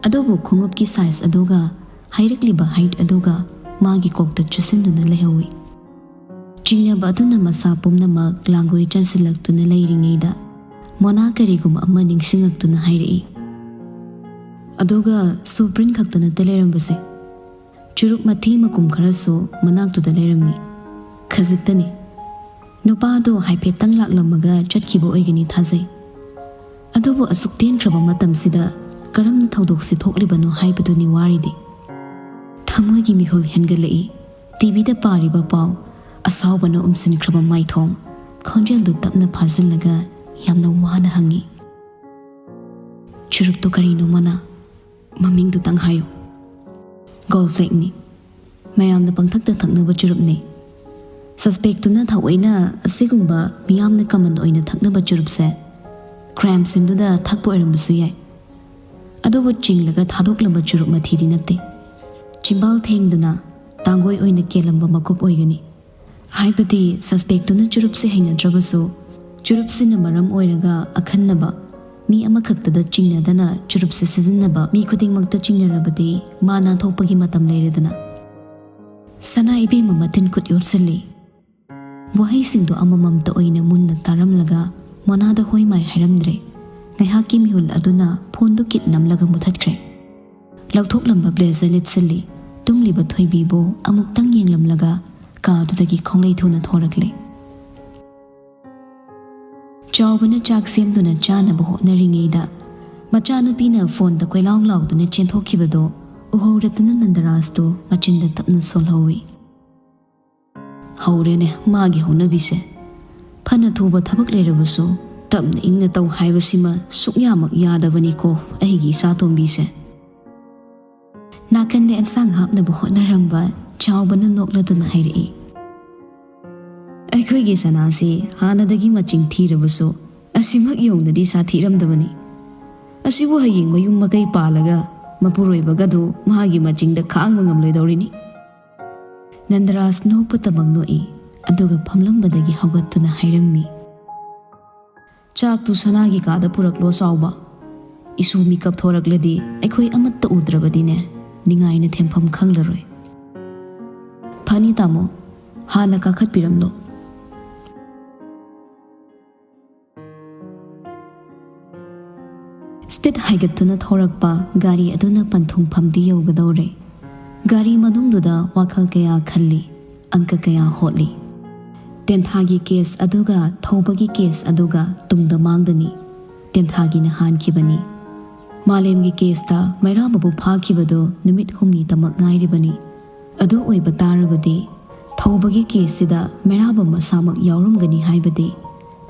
ꯑꯗꯨꯕꯨ ꯈꯣꯡꯎꯞꯀꯤ ꯁꯥꯏꯖ ꯑꯗꯨꯒ ꯍꯥꯏꯔꯛꯂꯤꯕ ꯍꯥꯏꯠ ꯑꯗꯨꯒ ꯃꯥꯒꯤ ꯀꯣꯛꯇ ꯆꯨꯁꯤꯟꯗꯨꯅ ꯂꯩꯍꯧꯏ꯫ ꯆꯤꯡꯅꯕ ꯑꯗꯨꯅ ꯃꯁꯥ ꯄꯨꯝꯅꯃꯛ ꯂꯥꯡꯒꯣꯏ ꯆꯟꯁꯤꯜꯂꯛꯇꯨꯅ ꯂꯩꯔꯤꯉꯩꯗ ꯃꯣꯅꯥ ꯀꯔꯤꯒꯨꯝꯕ ꯑꯃ ꯅꯤꯡꯁꯤꯡꯂꯛꯇꯨꯅ ꯍꯥꯏꯔꯛꯏ꯫ ꯑꯗꯨꯒ ꯁꯨ ꯕ꯭ꯔꯦꯟ ꯈꯛꯇ ꯅꯠꯇꯦ ꯂꯩꯔꯝꯕꯁꯦ, ꯆꯨꯔꯨꯞ ꯃꯊꯤ ꯃꯀꯨꯝ ꯈꯔꯁꯨ ꯃꯅꯥꯛꯇꯨꯗ ꯂꯩꯔꯝꯃꯤ꯫ ꯈꯖꯤꯛꯇꯅꯤ꯫ ꯅꯨꯄꯥꯗꯣ ꯍꯥꯏꯐꯦꯠꯇꯪ ꯂꯥꯛꯂꯝꯃꯒ ꯆꯠꯈꯤꯕ ꯑꯣꯏꯒꯅꯤ ꯊꯥꯖꯩ꯫ ꯑꯗꯨꯕꯨ ꯑꯁꯨꯛ ꯇꯦꯟꯈ꯭ꯔꯕ ꯃꯇꯝꯁꯤꯗ ꯀꯔꯝꯅ ꯊꯧꯗꯣꯛꯁꯤ ꯊꯣꯛꯂꯤꯕꯅꯣ ꯍꯥꯏꯕꯗꯨꯅꯤ ꯋꯥꯔꯤꯗꯤ꯫ ꯊꯃꯣꯏꯒꯤ ꯃꯤꯍꯨꯜ ꯍꯦꯟꯒꯠꯂꯛꯏ꯫ ꯇꯤꯚꯤꯗ ꯄꯥꯔꯤꯕ ꯄꯥꯎ, ꯑꯁꯥꯎꯕꯅ ꯎꯝꯁꯤꯟꯈ꯭ꯔꯕ ꯃꯥꯏꯊꯣꯡ, ꯈꯣꯟꯖꯦꯜꯗꯨ ꯇꯞꯅ ꯐꯥꯖꯤꯜꯂꯒ ꯌꯥꯝꯅ ꯋꯥꯅ ꯍꯪꯉꯤ, "ꯆꯨꯔꯨꯞꯇꯨ ꯀꯔꯤꯅꯣ, ꯃꯣꯅꯥ? ꯃꯃꯤꯡꯗꯨꯇꯪ ꯍꯥꯏꯌꯨ꯫" "ꯒꯣꯜ ꯐ꯭ꯂꯦꯛꯅꯤ꯫ ꯃꯌꯥꯝꯅ ꯄꯪꯊꯛꯇ ꯊꯛꯅꯕ ꯆꯨꯔꯨꯞꯅꯤ꯫ ꯁꯁꯄꯦꯛꯇꯨꯅ ꯊꯑꯣꯏꯅ ꯑꯁꯤꯒꯨꯝꯕ ꯃꯤꯌꯥꯝꯅ ꯀꯃꯟ ꯑꯣꯏꯅ ꯊꯛꯅꯕ ꯆꯨꯔꯨꯞꯁꯦ ꯀ꯭ꯔꯥꯏꯝ ꯁꯤꯟꯗꯨꯗ ꯊꯛꯄ ꯑꯣꯏꯔꯝꯕꯁꯨ ꯌꯥꯏ꯫ ꯑꯗꯨꯕꯨ ꯆꯤꯡꯂꯒ ꯊꯥꯗꯣꯛꯂꯝꯕ ꯆꯨꯔꯨꯞ ꯃꯊꯤꯗꯤ ꯅꯠꯇꯦ꯫ ꯆꯤꯝꯕꯥꯜ ꯊꯦꯡꯗꯨꯅ ꯇꯥꯡꯒꯣꯏ ꯑꯣꯏꯅ ꯀꯦꯜꯂꯝꯕ ꯃꯀꯨꯞ ꯑꯣꯏꯒꯅꯤ꯫ ꯍꯥꯏꯕꯗꯤ ꯁꯁꯄꯦꯛꯇꯨꯅ ꯆꯨꯔꯨꯞꯁꯦ ꯍꯩꯅꯗ꯭ꯔꯕꯁꯨ, ꯆꯨꯔꯨꯞꯁꯤꯅ ꯃꯔꯝ ꯑꯣꯏꯔꯒ ꯑꯈꯟꯅꯕ ꯃꯤ ꯑꯃꯈꯛꯇꯗ ꯆꯤꯡꯅꯗꯅ ꯆꯨꯔꯨꯞꯁꯦ ꯁꯤꯖꯤꯟꯅꯕ ꯃꯤ ꯈꯨꯗꯤꯡꯃꯛꯇ ꯆꯤꯡꯅꯔꯕꯗꯤ ꯃꯥ ꯅꯥꯟꯊꯣꯛꯄꯒꯤ ꯃꯇꯝ ꯂꯩꯔꯦꯗꯅ꯫ ꯁꯅꯥ ꯏꯕꯦꯝꯃ ꯃꯇꯤꯟ ꯈꯨꯠ ꯌꯣꯠꯁꯤꯜꯂꯤ꯫ ꯋꯥꯍꯩꯁꯤꯡꯗꯣ ꯑꯃꯃꯝꯇ ꯑꯣꯏꯅ ꯃꯨꯟꯅ ꯇꯥꯔꯝꯂꯒ ꯃꯣꯅꯥꯗ ꯍꯣꯏ ꯃꯥꯏ ꯍꯥꯏꯔꯝꯗ꯭ꯔꯦ꯫ ꯉꯥꯏꯍꯥꯛꯀꯤ ꯃꯤꯍꯨꯜ ꯑꯗꯨꯅ ꯐꯣꯟꯗꯨ ꯀꯤꯠ ꯅꯝꯂꯒ ꯃꯨꯊꯠꯈ꯭ꯔꯦ꯫ ꯂꯧꯊꯣꯛꯂꯝꯕ ꯕ꯭ꯂꯦꯖꯔ ꯂꯤꯠꯁꯤꯜꯂꯤ꯫ ꯇꯨꯝꯂꯤꯕ ꯊꯣꯏꯕꯤꯕꯨ ꯑꯃꯨꯛꯇꯪ ꯌꯦꯡꯂꯝꯂꯒ ꯀꯥꯗꯨꯗꯒꯤ ꯈꯣꯡꯂꯩ ꯊꯨꯅ ꯊꯣꯔꯛꯂꯦ꯫ ꯆꯥꯎꯕꯅ ꯆꯥꯛ ꯁꯦꯝꯗꯨꯅ ꯆꯥꯅꯕ ꯍꯣꯠꯅꯔꯤꯉꯩꯗ ꯃꯆꯥꯅꯨꯄꯤꯅ ꯐꯣꯟꯗ ꯀꯣꯏꯂꯥꯎ ꯂꯥꯎꯗꯨꯅ ꯆꯦꯟꯊꯣꯛꯈꯤꯕꯗꯣ ꯎꯍꯧꯔꯗꯨꯅ ꯅꯟꯗꯔꯥꯖꯇꯨ ꯃꯆꯤꯟꯗ ꯇꯞꯅ ꯁꯣꯜꯍꯧꯏ꯫ "ꯍꯧꯔꯦꯅꯦ ꯃꯥꯒꯤ ꯍꯧꯅꯕꯤꯁꯦ꯫ ꯐꯅ ꯊꯨꯕ ꯊꯕꯛ ꯂꯩꯔꯕꯁꯨ ꯇꯞꯅ ꯏꯪꯅ ꯇꯧ ꯍꯥꯏꯕꯁꯤꯃ ꯁꯨꯛꯌꯥꯃꯛ ꯌꯥꯗꯕꯅꯤꯀꯣ ꯑꯩꯒꯤ ꯏꯆꯥꯇꯣꯝꯕꯤꯁꯦ꯫" ꯅꯥꯀꯟꯗ ꯑꯦꯟꯁꯥꯡ ꯍꯥꯞꯅꯕ ꯍꯣꯠꯅꯔꯝꯕ ꯆꯥꯎꯕꯅ ꯅꯣꯛꯂꯗꯨꯅ ꯍꯥꯏꯔꯛꯏ, "ꯑꯩꯈꯣꯏꯒꯤ ꯁꯅꯥꯁꯤ ꯍꯥꯟꯅꯗꯒꯤ ꯃꯆꯤꯡ ꯊꯤꯔꯕꯁꯨ ꯑꯁꯤꯃꯛ ꯌꯧꯅꯗꯤ ꯁꯥꯊꯤꯔꯝꯗꯕꯅꯤ꯫ ꯑꯁꯤꯕꯨ ꯍꯌꯦꯡ ꯃꯌꯨꯝ ꯃꯀꯩ ꯄꯥꯜꯂꯒ ꯃꯄꯨꯔꯣꯏꯕꯒꯗꯨ ꯃꯥꯒꯤ ꯃꯆꯤꯡꯗ ꯈꯥꯡꯕ ꯉꯝꯂꯣꯏꯗꯧꯔꯤꯅꯤ꯫" ꯅꯟꯗꯔꯥꯖ ꯅꯣꯛꯄꯇꯃꯛ ꯅꯣꯛꯏ, ꯑꯗꯨꯒ ꯐꯝꯂꯝꯕꯗꯒꯤ ꯍꯧꯒꯠꯇꯨꯅ ꯍꯥꯏꯔꯝꯃꯤ, "ꯆꯥꯛꯇꯨ ꯁꯅꯥꯒꯤ ꯀꯥꯗ ꯄꯨꯔꯛꯂꯣ ꯆꯥꯎꯕ꯫ ꯏꯁꯨ ꯃꯤꯀꯞ ꯊꯣꯔꯛꯂꯗꯤ ꯑꯩꯈꯣꯏ ꯑꯃꯠꯇ ꯎꯗ꯭ꯔꯕꯗꯤꯅꯦ ꯅꯤꯡꯉꯥꯏꯅ ꯊꯦꯝꯐꯝ ꯈꯪꯂꯔꯣꯏ꯫" "ꯐꯅꯤ ꯇꯥꯃꯣ, ꯍꯥꯟꯅ ꯀꯥꯈꯠꯄꯤꯔꯝꯂꯣ꯫" ꯁ꯭ꯄꯤꯗ ꯍꯥꯏꯒꯠꯇꯨꯅ ꯊꯧꯔꯛꯄ ꯒꯥꯔꯤ ꯑꯗꯨꯅ ꯄꯟꯊꯨꯡꯐꯝꯗꯤ ꯌꯧꯒꯗꯧꯔꯦ꯫ ꯒꯥꯔꯤ ꯃꯅꯨꯡꯗꯨꯗ ꯋꯥꯈꯜ ꯀꯌꯥ ꯈꯜꯂꯤ, ꯑꯪꯀ ꯀꯌꯥ ꯍꯣꯠꯂꯤ꯫ ꯇꯦꯟꯊꯥꯒꯤ ꯀꯦꯁ ꯑꯗꯨꯒ ꯊꯧꯕꯒꯤ ꯀꯦꯁ ꯑꯗꯨꯒ ꯇꯨꯡꯗ ꯃꯥꯡꯗꯅꯤ꯫ ꯇꯦꯟꯊꯥꯒꯤꯅ ꯍꯥꯟꯈꯤꯕꯅꯤ꯫ ꯃꯥꯂꯦꯝꯒꯤ ꯀꯦꯁꯇ ꯃꯩꯔꯥꯕꯕꯨ ꯐꯥꯈꯤꯕꯗꯨ ꯅꯨꯃꯤꯠ ꯍꯨꯝꯅꯤꯇꯃꯛ ꯉꯥꯏꯔꯤꯕꯅꯤ꯫ ꯑꯗꯨ ꯑꯣꯏꯕ ꯇꯥꯔꯕꯗꯤ ꯊꯧꯕꯒꯤ ꯀꯦꯁꯁꯤꯗ ꯃꯩꯔꯥꯕ ꯃꯁꯥꯃꯛ ꯌꯥꯎꯔꯝꯒꯅꯤ ꯍꯥꯏꯕꯗꯤ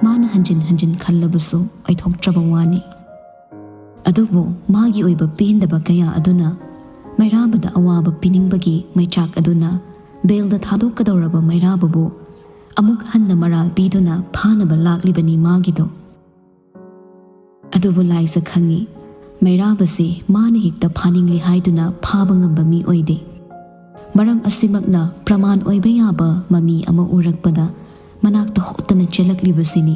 ꯃꯥꯅ ꯍꯟꯖꯤꯟ ꯍꯟꯖꯤꯟ ꯈꯜꯂꯕꯁꯨ ꯑꯣꯏꯊꯣꯛꯇ꯭ꯔꯕ ꯋꯥꯅꯤ꯫ ꯑꯗꯨꯕꯨ ꯃꯥꯒꯤ ꯑꯣꯏꯕ ꯄꯦꯟꯗꯕ ꯀꯌꯥ ꯑꯗꯨꯅ ꯃꯩꯔꯥꯕꯗ ꯑꯋꯥꯕ ꯄꯤꯅꯤꯡꯕꯒꯤ ꯃꯩꯆꯥꯛ ꯑꯗꯨꯅ ꯕꯦꯜꯗ ꯊꯥꯗꯣꯛꯀꯗꯧꯔꯕ ꯃꯩꯔꯥꯕꯕꯨ ꯑꯃꯨꯛ ꯍꯟꯅ ꯃꯔꯥꯜ ꯄꯤꯗꯨꯅ ꯐꯥꯅꯕ ꯂꯥꯛꯂꯤꯕꯅꯤ ꯃꯥꯒꯤꯗꯣ꯫ ꯑꯗꯨꯕꯨ ꯂꯥꯏꯖ ꯈꯪꯏ, ꯃꯩꯔꯥꯕꯁꯤ ꯃꯥꯅ ꯍꯦꯛꯇ ꯐꯥꯅꯤꯡꯂꯤ ꯍꯥꯏꯗꯨꯅ ꯐꯥꯕ ꯉꯝꯕ ꯃꯤ ꯑꯣꯏꯗꯦ꯫ ꯃꯔꯝ ꯑꯁꯤꯃꯛꯅ ꯄ꯭ꯔꯃꯥꯟ ꯑꯣꯏꯕ ꯌꯥꯕ ꯃꯃꯤ ꯑꯃ ꯎꯔꯛꯄꯗ ꯃꯅꯥꯛꯇ ꯍꯣꯠꯇꯅ ꯆꯦꯜꯂꯛꯂꯤꯕꯁꯤꯅꯤ꯫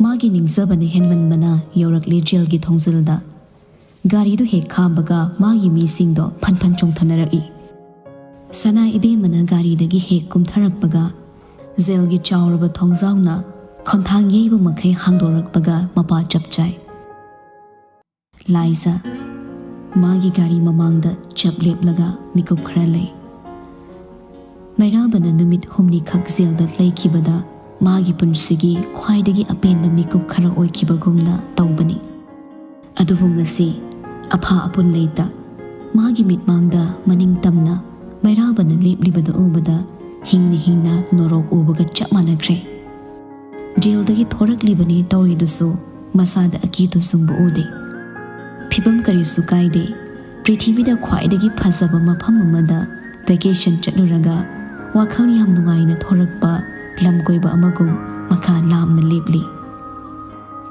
ꯃꯥꯒꯤ ꯅꯤꯡꯖꯕꯅ ꯍꯦꯟꯃꯟꯕꯅ ꯌꯧꯔꯛꯂꯦ ꯖꯦꯜꯒꯤ ꯊꯣꯡꯖꯤꯜꯗ꯫ ꯒꯥꯔꯤꯗꯨ ꯍꯦꯛ ꯈꯥꯝꯕꯒ ꯃꯥꯒꯤ ꯃꯤꯁꯤꯡꯗꯣ ꯐꯟ ꯐꯟ ꯆꯣꯡꯊꯅꯔꯛꯏ꯫ ꯁꯅꯥ ꯏꯕꯦꯝꯃꯅ ꯒꯥꯔꯤꯗꯒꯤ ꯍꯦꯛ ꯀꯨꯝꯊꯔꯛꯄꯒ ꯖꯦꯜꯒꯤ ꯆꯥꯎꯔꯕ ꯊꯣꯡꯖꯥꯎꯅ ꯈꯣꯟꯊꯥꯡ ꯌꯩꯕ ꯃꯈꯩ ꯍꯥꯡꯗꯣꯔꯛꯄꯒ ꯃꯄꯥ ꯆꯞ ꯆꯥꯏ꯫ ꯂꯥꯏꯖ ꯃꯥꯒꯤ ꯒꯥꯔꯤ ꯃꯃꯥꯡꯗ ꯆꯞ ꯂꯦꯞꯂꯒ ꯃꯤꯀꯨꯞ ꯈꯔ ꯂꯩ꯫ ꯃꯩꯔꯥꯕꯅ ꯅꯨꯃꯤꯠ ꯍꯨꯝꯅꯤꯈꯛ ꯖꯦꯜꯗ ꯂꯩꯈꯤꯕꯗ ꯃꯥꯒꯤ ꯄꯨꯟꯁꯤꯒꯤ ꯈ꯭ꯋꯥꯏꯗꯒꯤ ꯑꯄꯦꯟꯕ ꯃꯤꯀꯨꯞ ꯈꯔ ꯑꯣꯏꯈꯤꯕꯒꯨꯝꯅ ꯇꯧꯕꯅꯤ꯫ ꯑꯗꯨꯕꯨ ꯉꯁꯤ ꯑꯐꯥ ꯑꯄꯨꯟ ꯂꯩꯇ ꯃꯥꯒꯤ ꯃꯤꯠꯃꯥꯡꯗ ꯃꯅꯤꯡ ꯇꯝꯅ ꯃꯩꯔꯥꯕꯅ ꯂꯦꯞꯂꯤꯕꯗꯨ ꯎꯕꯗ ꯍꯤꯡꯅ ꯍꯤꯡꯅ ꯅꯣꯔꯣꯛ ꯎꯕꯒ ꯆꯞ ꯃꯥꯟꯅꯈ꯭ꯔꯦ꯫ ꯖꯦꯜꯗꯒꯤ ꯊꯣꯔꯛꯂꯤꯕꯅꯤ ꯇꯧꯔꯤꯗꯨꯁꯨ ꯃꯁꯥꯗ ꯑꯀꯤ ꯇꯨꯖꯨꯡꯕ ꯎꯗꯦ꯫ ꯐꯤꯕꯝ ꯀꯔꯤꯁꯨ ꯀꯥꯏꯗꯦ꯫ ꯄ꯭ꯔꯤꯊꯤꯕꯤꯗ ꯈ꯭ꯋꯥꯏꯗꯒꯤ ꯐꯖꯕ ꯃꯐꯝ ꯑꯃꯗ ꯚꯦꯀꯦꯁꯟ ꯆꯠꯂꯨꯔꯒ ꯋꯥꯈꯜ ꯌꯥꯝ ꯅꯨꯡꯉꯥꯏꯅ ꯊꯣꯔꯛꯄ ꯂꯝ ꯀꯣꯏꯕ ꯑꯃꯒꯨꯝ ꯃꯈꯥ ꯂꯥꯝꯅ ꯂꯦꯞꯂꯤ꯫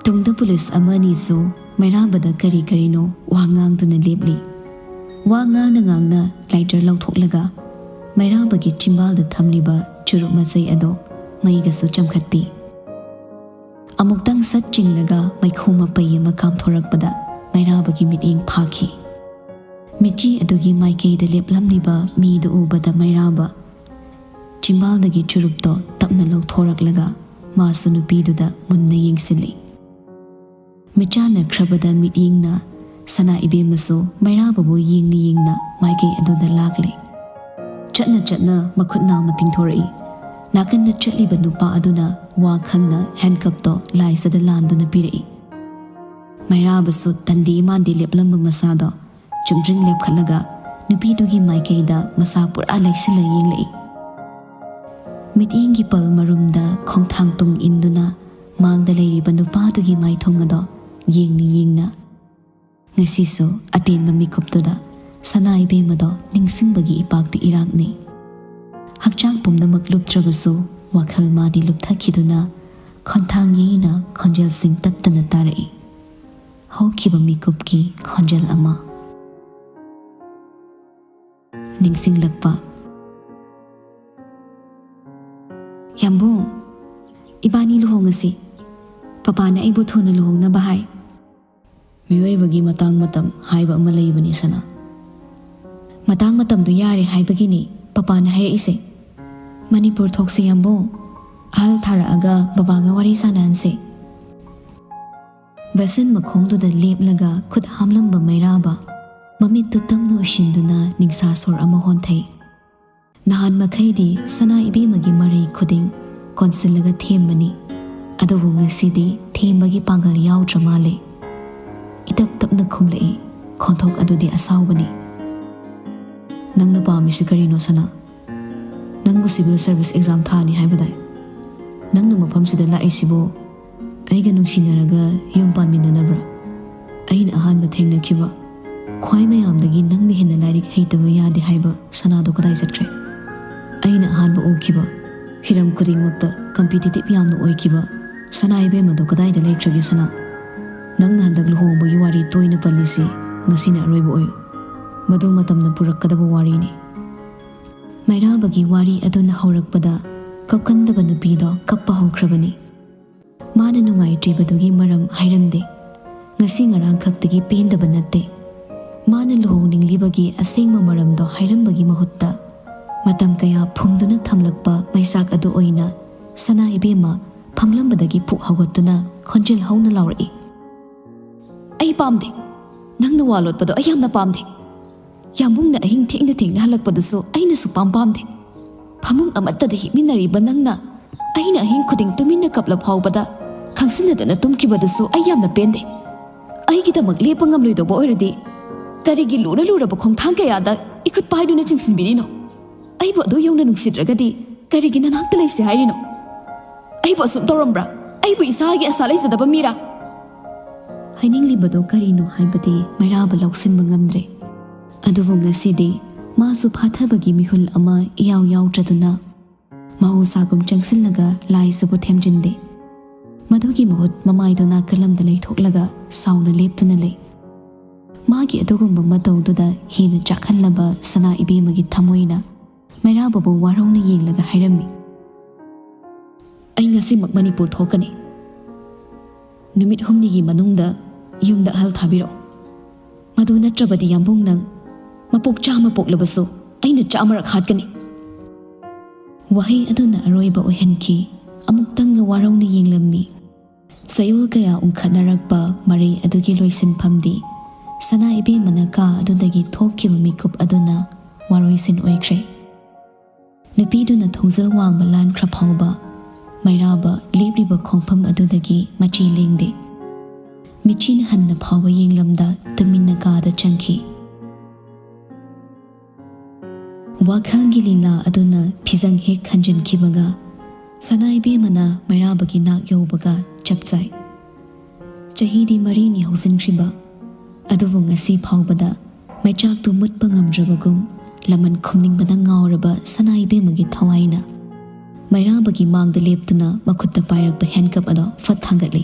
ꯇꯨꯡꯗ ꯄꯨꯂꯤꯁ ꯑꯃꯅꯤꯁꯨ ꯃꯩꯔꯥꯕꯗ ꯀꯔꯤ ꯀꯔꯤꯅꯣ ꯋꯥ ꯉꯥꯡꯗꯨꯅ ꯂꯦꯞꯂꯤ꯫ ꯋꯥ ꯉꯥꯡꯅ ꯉꯥꯡꯅ ꯂꯥꯏꯇꯔ ꯂꯧꯊꯣꯛꯂꯒ ꯃꯩꯔꯥꯕꯒꯤ ꯆꯤꯝꯕꯥꯜꯗ ꯊꯝꯂꯤꯕ ꯆꯨꯔꯨꯞ ꯃꯆꯩ ꯑꯗꯣ ꯃꯩꯒꯁꯨ ꯆꯝꯈꯠꯄꯤ꯫ ꯑꯃꯨꯛꯇꯪ ꯁꯠ ꯆꯤꯡꯂꯒ ꯃꯩꯈꯨ ꯃꯄꯩ ꯑꯃ ꯀꯥꯝꯊꯣꯔꯛꯄꯗ ꯃꯩꯔꯥꯕꯒꯤ ꯃꯤꯠꯌꯦꯡ ꯐꯥꯈꯤ꯫ ꯃꯤꯠꯆꯤ ꯑꯗꯨꯒꯤ ꯃꯥꯏꯀꯩꯗ ꯂꯦꯞꯂꯝꯂꯤꯕ ꯃꯤꯗꯨ ꯎꯕꯗ ꯃꯩꯔꯥꯕ ꯆꯤꯝꯕꯥꯜꯗꯒꯤ ꯆꯨꯔꯨꯞꯇꯣ ꯇꯞꯅ ꯂꯧꯊꯣꯔꯛꯂꯒ ꯃꯥꯁꯨ ꯅꯨꯄꯤꯗꯨꯗ ꯃꯨꯟꯅ ꯌꯦꯡꯁꯤꯜꯂꯤ꯫ ꯃꯤꯠꯆꯥꯟꯅꯈ꯭ꯔꯕꯗ ꯃꯤꯠꯌꯦꯡꯅ ꯁꯅꯥ ꯏꯕꯦꯝꯃꯁꯨ ꯃꯩꯔꯥꯕꯕꯨ ꯌꯦꯡꯅ ꯌꯦꯡꯅ ꯃꯥꯏꯀꯩ ꯑꯗꯨꯗ ꯂꯥꯛꯂꯦ꯫ ꯆꯠꯅ ꯆꯠꯅ ꯃꯈꯨꯠ ꯅꯥꯝꯃ ꯇꯤꯡꯊꯣꯔꯛꯏ꯫ ꯅꯥꯀꯟꯗ ꯆꯠꯂꯤꯕ ꯅꯨꯄꯥ ꯑꯗꯨꯅ ꯋꯥ ꯈꯪꯅ ꯍꯦꯟꯀꯞꯇꯣ ꯂꯥꯏꯖꯗ ꯂꯥꯟꯗꯨꯅ ꯄꯤꯔꯛꯏ꯫ ꯃꯩꯔꯥꯕꯁꯨ ꯇꯟꯗꯤ ꯃꯥꯟꯗꯤ ꯂꯦꯞꯂꯝꯕ ꯃꯁꯥꯗꯣ ꯆꯨꯝꯗ꯭ꯔꯤꯡ ꯂꯦꯞꯈꯠꯂꯒ ꯅꯨꯄꯤꯗꯨꯒꯤ ꯃꯥꯏꯀꯩꯗ ꯃꯁꯥ ꯄꯨꯔꯥ ꯂꯩꯁꯤꯜꯂ ꯌꯦꯡꯂꯛꯏ꯫ ꯃꯤꯠꯌꯦꯡꯒꯤ ꯄꯜ ꯃꯔꯨꯝꯗ ꯈꯣꯡꯊꯥꯡ ꯇꯨꯡ ꯏꯟꯗꯨꯅ ꯃꯥꯡꯗ ꯂꯩꯔꯤꯕ ꯅꯨꯄꯥꯗꯨꯒꯤ ꯃꯥꯏꯊꯣꯡ ꯑꯗꯣ ꯌꯦꯡꯅ ꯌꯦꯡꯅ ꯉꯁꯤꯁꯨ ꯑꯇꯦꯟꯕ ꯃꯤꯀꯨꯞꯇꯨꯗ ꯁꯅꯥ ꯏꯕꯦꯝꯃꯗꯣ ꯅꯤꯡꯁꯤꯡꯕꯒꯤ ꯏꯄꯥꯛꯇ ꯏꯔꯥꯛꯅꯩ꯫ ꯍꯛꯆꯥꯡ ꯄꯨꯝꯅꯃꯛ ꯂꯨꯞꯇ꯭ꯔꯕꯁꯨ ꯋꯥꯈꯜ ꯃꯥꯗꯤ ꯂꯨꯞꯊꯈꯤꯗꯨꯅ ꯈꯣꯟꯊꯥꯡ ꯌꯩꯅ ꯈꯣꯟꯖꯦꯜꯁꯤꯡ ꯇꯠꯇꯅ ꯇꯥꯔꯛꯏ꯫ ꯍꯧꯈꯤꯕ ꯃꯤꯀꯨꯞꯀꯤ ꯈꯣꯟꯖꯦꯜ ꯑꯃ꯫ ꯅꯤꯡꯁꯤꯡꯂꯛꯄ꯫ "ꯌꯥꯝꯕꯨꯡ, ꯏꯕꯥꯅꯤ ꯂꯨꯍꯣꯡꯉꯁꯤ꯫ ꯄꯄꯥꯅ ꯑꯩꯕꯨ ꯊꯨꯅ ꯂꯨꯍꯣꯡꯅꯕ ꯍꯥꯏ꯫" ꯃꯤꯑꯣꯏꯕꯒꯤ ꯃꯇꯥꯡ ꯃꯇꯝ ꯍꯥꯏꯕ ꯑꯃ ꯂꯩꯕꯅꯤ ꯁꯅꯥ꯫ ꯃꯇꯥꯡ ꯃꯇꯝꯗꯨ ꯌꯥꯔꯦ ꯍꯥꯏꯕꯒꯤꯅꯤ ꯄꯄꯥꯅ ꯍꯥꯏꯔꯛꯏꯁꯦ꯫ ꯃꯅꯤꯄꯨꯔ ꯊꯣꯛꯁꯤ ꯌꯥꯝꯕꯨꯡ꯫ ꯑꯍꯜ ꯊꯥꯔꯛꯑꯒ ꯕꯕꯥꯒ ꯋꯥꯔꯤ ꯁꯥꯟꯅꯍꯟꯁꯦ꯫ ꯕꯁꯟ ꯃꯈꯣꯡꯗꯨꯗ ꯂꯦꯞꯂꯒ ꯈꯨꯠ ꯍꯥꯝꯂꯝꯕ ꯃꯩꯔꯥꯕ ꯃꯃꯤꯠꯇꯨ ꯇꯞꯅ ꯎꯏꯁꯤꯟꯗꯨꯅ ꯅꯤꯡꯁꯥ ꯁꯣꯔ ꯑꯃ ꯍꯣꯟꯊꯩ꯫ ꯅꯍꯥꯟ ꯃꯈꯩꯗꯤ ꯁꯅꯥ ꯏꯕꯦꯝꯃꯒꯤ ꯃꯔꯩ ꯈꯨꯗꯤꯡ ꯀꯣꯟꯁꯤꯜꯂꯒ ꯊꯦꯝꯕꯅꯤ꯫ ꯑꯗꯨꯕꯨ ꯉꯁꯤꯗꯤ ꯊꯦꯝꯕꯒꯤ ꯄꯥꯡꯒꯜ ꯌꯥꯎꯗ꯭ꯔ ꯃꯥꯜꯂꯦ꯫ ꯏꯇꯞ ꯇꯞꯅ ꯈꯨꯝꯂꯛꯏ꯫ ꯈꯣꯟꯊꯣꯛ ꯑꯗꯨꯗꯤ ꯑꯁꯥꯎꯕꯅꯤ꯫ "ꯅꯪꯅ ꯄꯥꯝꯃꯤꯁꯤ ꯀꯔꯤꯅꯣ ꯁꯅꯥ? ꯅꯪꯕꯨ civil service exam ꯊꯥꯅꯤ ꯍꯥꯏꯕꯗꯥꯏ? ꯅꯪꯅ ꯃꯐꯝꯁꯤꯗ ꯂꯥꯛꯏꯁꯤꯕꯨ ꯑꯩꯒ ꯅꯨꯡꯁꯤꯅꯔꯒ ꯌꯨꯝ ꯄꯥꯟꯃꯤꯟꯅꯅꯕ꯭ꯔꯥ? ꯑꯩꯅ ꯑꯍꯥꯟꯕ ꯊꯦꯡꯅꯈꯤꯕ, ꯈ꯭ꯋꯥꯏ ꯃꯌꯥꯝꯗꯒꯤ ꯅꯪꯅ ꯍꯦꯟꯅ ꯂꯥꯏꯔꯤꯛ ꯍꯩꯇꯕ ꯌꯥꯗꯦ ꯍꯥꯏꯕ ꯁꯅꯥꯗꯣ ꯀꯗꯥꯏ ꯆꯠꯈ꯭ꯔꯦ? ꯑꯩꯅ ꯑꯍꯥꯟꯕ ꯎꯈꯤꯕ, ꯍꯤꯔꯝ ꯈꯨꯗꯤꯡꯃꯛꯇ competitive ꯌꯥꯝꯅ ꯑꯣꯏꯈꯤꯕ ꯁꯅꯥ ꯏꯕꯦꯝꯃꯗꯣ ꯀꯗꯥꯏꯗ ꯂꯩꯈ꯭ꯔꯒꯦ ꯁꯅꯥ? ꯅꯪꯅ ꯍꯟꯗꯛ ꯂꯨꯍꯣꯡꯕꯒꯤ ꯋꯥꯔꯤ ꯇꯣꯏꯅ ꯄꯜꯂꯤꯁꯤ ꯉꯁꯤꯅ ꯑꯔꯣꯏꯕ ꯑꯣꯏꯌꯨ꯫ ꯃꯗꯨ ꯃꯇꯝꯅ ꯄꯨꯔꯛꯀꯗꯕ ꯋꯥꯔꯤꯅꯤ꯫" ꯃꯩꯔꯥꯕꯒꯤ ꯋꯥꯔꯤ ꯑꯗꯨꯅ ꯍꯧꯔꯛꯄꯗ ꯀꯞꯀꯟꯗꯕ ꯅꯨꯄꯤꯗꯣ ꯀꯞꯄ ꯍꯧꯈ꯭ꯔꯕꯅꯤ꯫ ꯃꯥꯅ ꯅꯨꯡꯉꯥꯏꯇ꯭ꯔꯤꯕꯗꯨꯒꯤ ꯃꯔꯝ ꯍꯥꯏꯔꯝꯗꯦ꯫ ꯉꯁꯤ ꯉꯔꯥꯡ ꯈꯛꯇꯒꯤ ꯄꯦꯟꯗꯕ ꯅꯠꯇꯦ꯫ ꯃꯥꯅ ꯂꯨꯍꯣꯡꯅꯤꯡꯂꯤꯕꯒꯤ ꯑꯁꯦꯡꯕ ꯃꯔꯝꯗꯣ ꯍꯥꯏꯔꯝꯕꯒꯤ ꯃꯍꯨꯠꯇ ꯃꯇꯝ ꯀꯌꯥ ꯐꯨꯝꯗꯨꯅ ꯊꯝꯂꯛꯄ ꯃꯩꯆꯥꯛ ꯑꯗꯨ ꯑꯣꯏꯅ ꯁꯅꯥ ꯏꯕꯦꯝꯃ ꯐꯝꯂꯝꯕꯗꯒꯤ ꯄꯨꯛ ꯍꯧꯒꯠꯇꯨꯅ ꯈꯣꯟꯖꯦꯜ ꯍꯧꯅ ꯂꯥꯎꯔꯛꯏ꯫ "ꯑꯩ ꯄꯥꯝꯗꯦ꯫ ꯅꯪꯅ ꯋꯥ ꯂꯣꯠꯄꯗꯣ ꯑꯩ ꯌꯥꯝꯅ ꯄꯥꯝꯗꯦ꯫ ꯌꯥꯝꯕꯨꯡꯅ ꯑꯍꯤꯡ ꯊꯦꯡꯅ ꯊꯦꯡꯅ ꯍꯜꯂꯛꯄꯗꯨꯁꯨ ꯑꯩꯅꯁꯨ ꯄꯥꯝ ꯄꯥꯝꯗꯦ꯫ ꯐꯃꯨꯡ ꯑꯃꯠꯇꯗ ꯍꯤꯞꯃꯤꯟꯅꯔꯤꯕ ꯅꯪꯅ ꯑꯩꯅ ꯑꯍꯤꯡ ꯈꯨꯗꯤꯡ ꯇꯨꯃꯤꯟꯅ ꯀꯞꯂ ꯐꯥꯎꯕꯗ ꯈꯪꯁꯤꯟꯅꯗꯅ ꯇꯨꯝꯈꯤꯕꯗꯨꯁꯨ ꯑꯩ ꯌꯥꯝꯅ ꯄꯦꯟꯗꯦ꯫ ꯑꯩꯒꯤꯗꯃꯛ ꯂꯦꯞꯄ ꯉꯝꯂꯣꯏꯗꯧꯕ ꯑꯣꯏꯔꯗꯤ ꯀꯔꯤꯒꯤ ꯂꯨꯔ ꯂꯨꯔꯕ ꯈꯣꯡꯊꯥꯡ ꯀꯌꯥꯗ ꯏꯈꯨꯠ ꯄꯥꯏꯗꯨꯅ ꯆꯤꯡꯁꯤꯟꯕꯤꯔꯤꯅꯣ? ꯑꯩꯕꯨ ꯑꯗꯨ ꯌꯧꯅ ꯅꯨꯡꯁꯤꯗ꯭ꯔꯒꯗꯤ ꯀꯔꯤꯒꯤ ꯅꯅꯥꯛꯇ ꯂꯩꯁꯦ ꯍꯥꯏꯔꯤꯅꯣ? ꯑꯩꯕꯨ ꯑꯁꯨꯛ ꯇꯧꯔꯝꯕ꯭ꯔꯥ? ꯑꯩꯕꯨ ꯏꯁꯥꯒꯤ ꯑꯁꯥ ꯂꯩꯖꯗꯕ ꯃꯤꯔꯥ? ꯍꯥꯏꯅꯤꯡꯂꯤꯕꯗꯨ ꯀꯔꯤꯅꯣ ꯍꯥꯏꯕꯗꯤ ꯃꯩꯔꯥꯕ ꯂꯧꯁꯤꯟꯕ ꯉꯝꯗ꯭ꯔꯦ꯫ ꯑꯗꯨꯕꯨ ꯉꯁꯤꯗꯤ ꯃꯥꯁꯨ ꯐꯥꯊꯕꯒꯤ ꯃꯤꯍꯨꯜ ꯑꯃ ꯏꯌꯥꯎ ꯌꯥꯎꯗ꯭ꯔꯗꯨꯅ ꯃꯍꯧꯁꯥꯒꯨꯝ ꯆꯪꯁꯤꯜꯂꯒ ꯂꯥꯏꯁꯤꯕꯨ ꯊꯦꯝꯖꯤꯟꯗꯦ꯫ ꯃꯗꯨꯒꯤ ꯃꯍꯨꯠ ꯃꯃꯥꯏꯗꯨ ꯅꯥꯀꯜ ꯑꯃꯗ ꯂꯩꯊꯣꯛꯂꯒ ꯁꯥꯎꯅ ꯂꯦꯞꯇꯨꯅ ꯂꯩ꯫ ꯃꯥꯒꯤ ꯑꯗꯨꯒꯨꯝꯕ ꯃꯇꯧꯗꯨꯗ ꯍꯦꯟꯅ ꯆꯥꯛꯍꯜꯂꯕ ꯁꯅꯥ ꯏꯕꯦꯝꯃꯒꯤ ꯊꯃꯣꯏꯅ ꯃꯩꯔꯥꯕꯕꯨ ꯋꯥꯔꯧꯅ ꯌꯦꯡꯂꯒ ꯍꯥꯏꯔꯝꯃꯤ, "ꯑꯩ ꯉꯁꯤꯃꯛ ꯃꯅꯤꯄꯨꯔ ꯊꯣꯛꯀꯅꯤ꯫ ꯅꯨꯃꯤꯠ ꯍꯨꯝꯅꯤꯒꯤ ꯃꯅꯨꯡꯗ ꯌꯨꯝꯗ ꯑꯍꯜ ꯊꯥꯕꯤꯔꯛꯎ꯫ ꯃꯗꯨ ꯅꯠꯇ꯭ꯔꯕꯗꯤ ꯌꯥꯝꯕꯨꯡ ꯅꯪ ꯃꯄꯣꯛ ꯆꯥꯝꯃ ꯄꯣꯛꯂꯕꯁꯨ ꯑꯩꯅ ꯆꯥꯝꯃꯔꯛ ꯍꯥꯠꯀꯅꯤ"꯫ ꯋꯥꯍꯩ ꯑꯗꯨꯅ ꯑꯔꯣꯏꯕ ꯑꯣꯏꯍꯟꯈꯤ꯫ ꯑꯃꯨꯛꯇꯪꯒ ꯋꯥꯔꯧꯅ ꯌꯦꯡꯂꯝꯃꯤ꯫ ꯆꯌꯣꯜ ꯀꯌꯥ ꯎꯪꯈꯠꯅꯔꯛꯄ ꯃꯔꯩ ꯑꯗꯨꯒꯤ ꯂꯣꯏꯁꯤꯟꯐꯝꯗꯤ ꯁꯅꯥ ꯏꯕꯦꯝꯃꯅ ꯀꯥ ꯑꯗꯨꯗꯒꯤ ꯊꯣꯛꯈꯤꯕ ꯃꯤꯀꯨꯞ ꯑꯗꯨꯅ ꯋꯥꯔꯣꯏꯁꯤꯟ ꯑꯣꯏꯈ꯭ꯔꯦ꯫ ꯅꯨꯄꯤꯗꯨꯅ ꯊꯣꯡꯖꯤꯜ ꯋꯥꯡꯃ ꯂꯥꯟꯈ꯭ꯔ ꯐꯥꯎꯕ ꯃꯩꯔꯥꯕ ꯂꯦꯞꯂꯤꯕ ꯈꯣꯡꯐꯝ ꯑꯗꯨꯗꯒꯤ ꯃꯆꯤ ꯂꯦꯡꯗꯦ꯫ ꯃꯤꯠꯆꯤꯅ ꯍꯟꯅ ꯐꯥꯎꯕ ꯌꯦꯡꯂꯝꯗ ꯇꯨꯃꯤꯟꯅ ꯀꯥꯗ ꯆꯪꯈꯤ꯫ ꯋꯥꯈꯜꯒꯤ ꯂꯤꯂꯥ ꯑꯗꯨꯅ ꯐꯤꯖꯪ ꯍꯦꯛ ꯈꯟꯖꯤꯟꯈꯤꯕꯒ ꯁꯅꯥ ꯏꯕꯦꯝꯃꯅ ꯃꯩꯔꯥꯕꯒꯤ ꯅꯥꯛ ꯌꯧꯕꯒ ꯆꯞ ꯆꯥꯏ꯫ ꯆꯍꯤꯗꯤ ꯃꯔꯤꯅꯤ ꯍꯧꯖꯤꯟꯈ꯭ꯔꯤꯕ, ꯑꯗꯨꯕꯨ ꯉꯁꯤ ꯐꯥꯎꯕꯗ ꯃꯩꯆꯥꯛꯇꯨ ꯃꯨꯠꯄ ꯉꯝꯗ꯭ꯔꯕꯒꯨꯝ ꯂꯃꯟ ꯈꯨꯝꯅꯤꯡꯕꯅ ꯉꯥꯎꯔꯕ ꯁꯅꯥ ꯏꯕꯦꯝꯃꯒꯤ ꯊꯋꯥꯏꯅ ꯃꯩꯔꯥꯕꯒꯤ ꯃꯥꯡꯗ ꯂꯦꯞꯇꯨꯅ ꯃꯈꯨꯠꯇ ꯄꯥꯏꯔꯛꯄ ꯍꯦꯟꯀꯞ ꯑꯗꯣ ꯐꯠ ꯊꯥꯡꯒꯠꯂꯤ꯫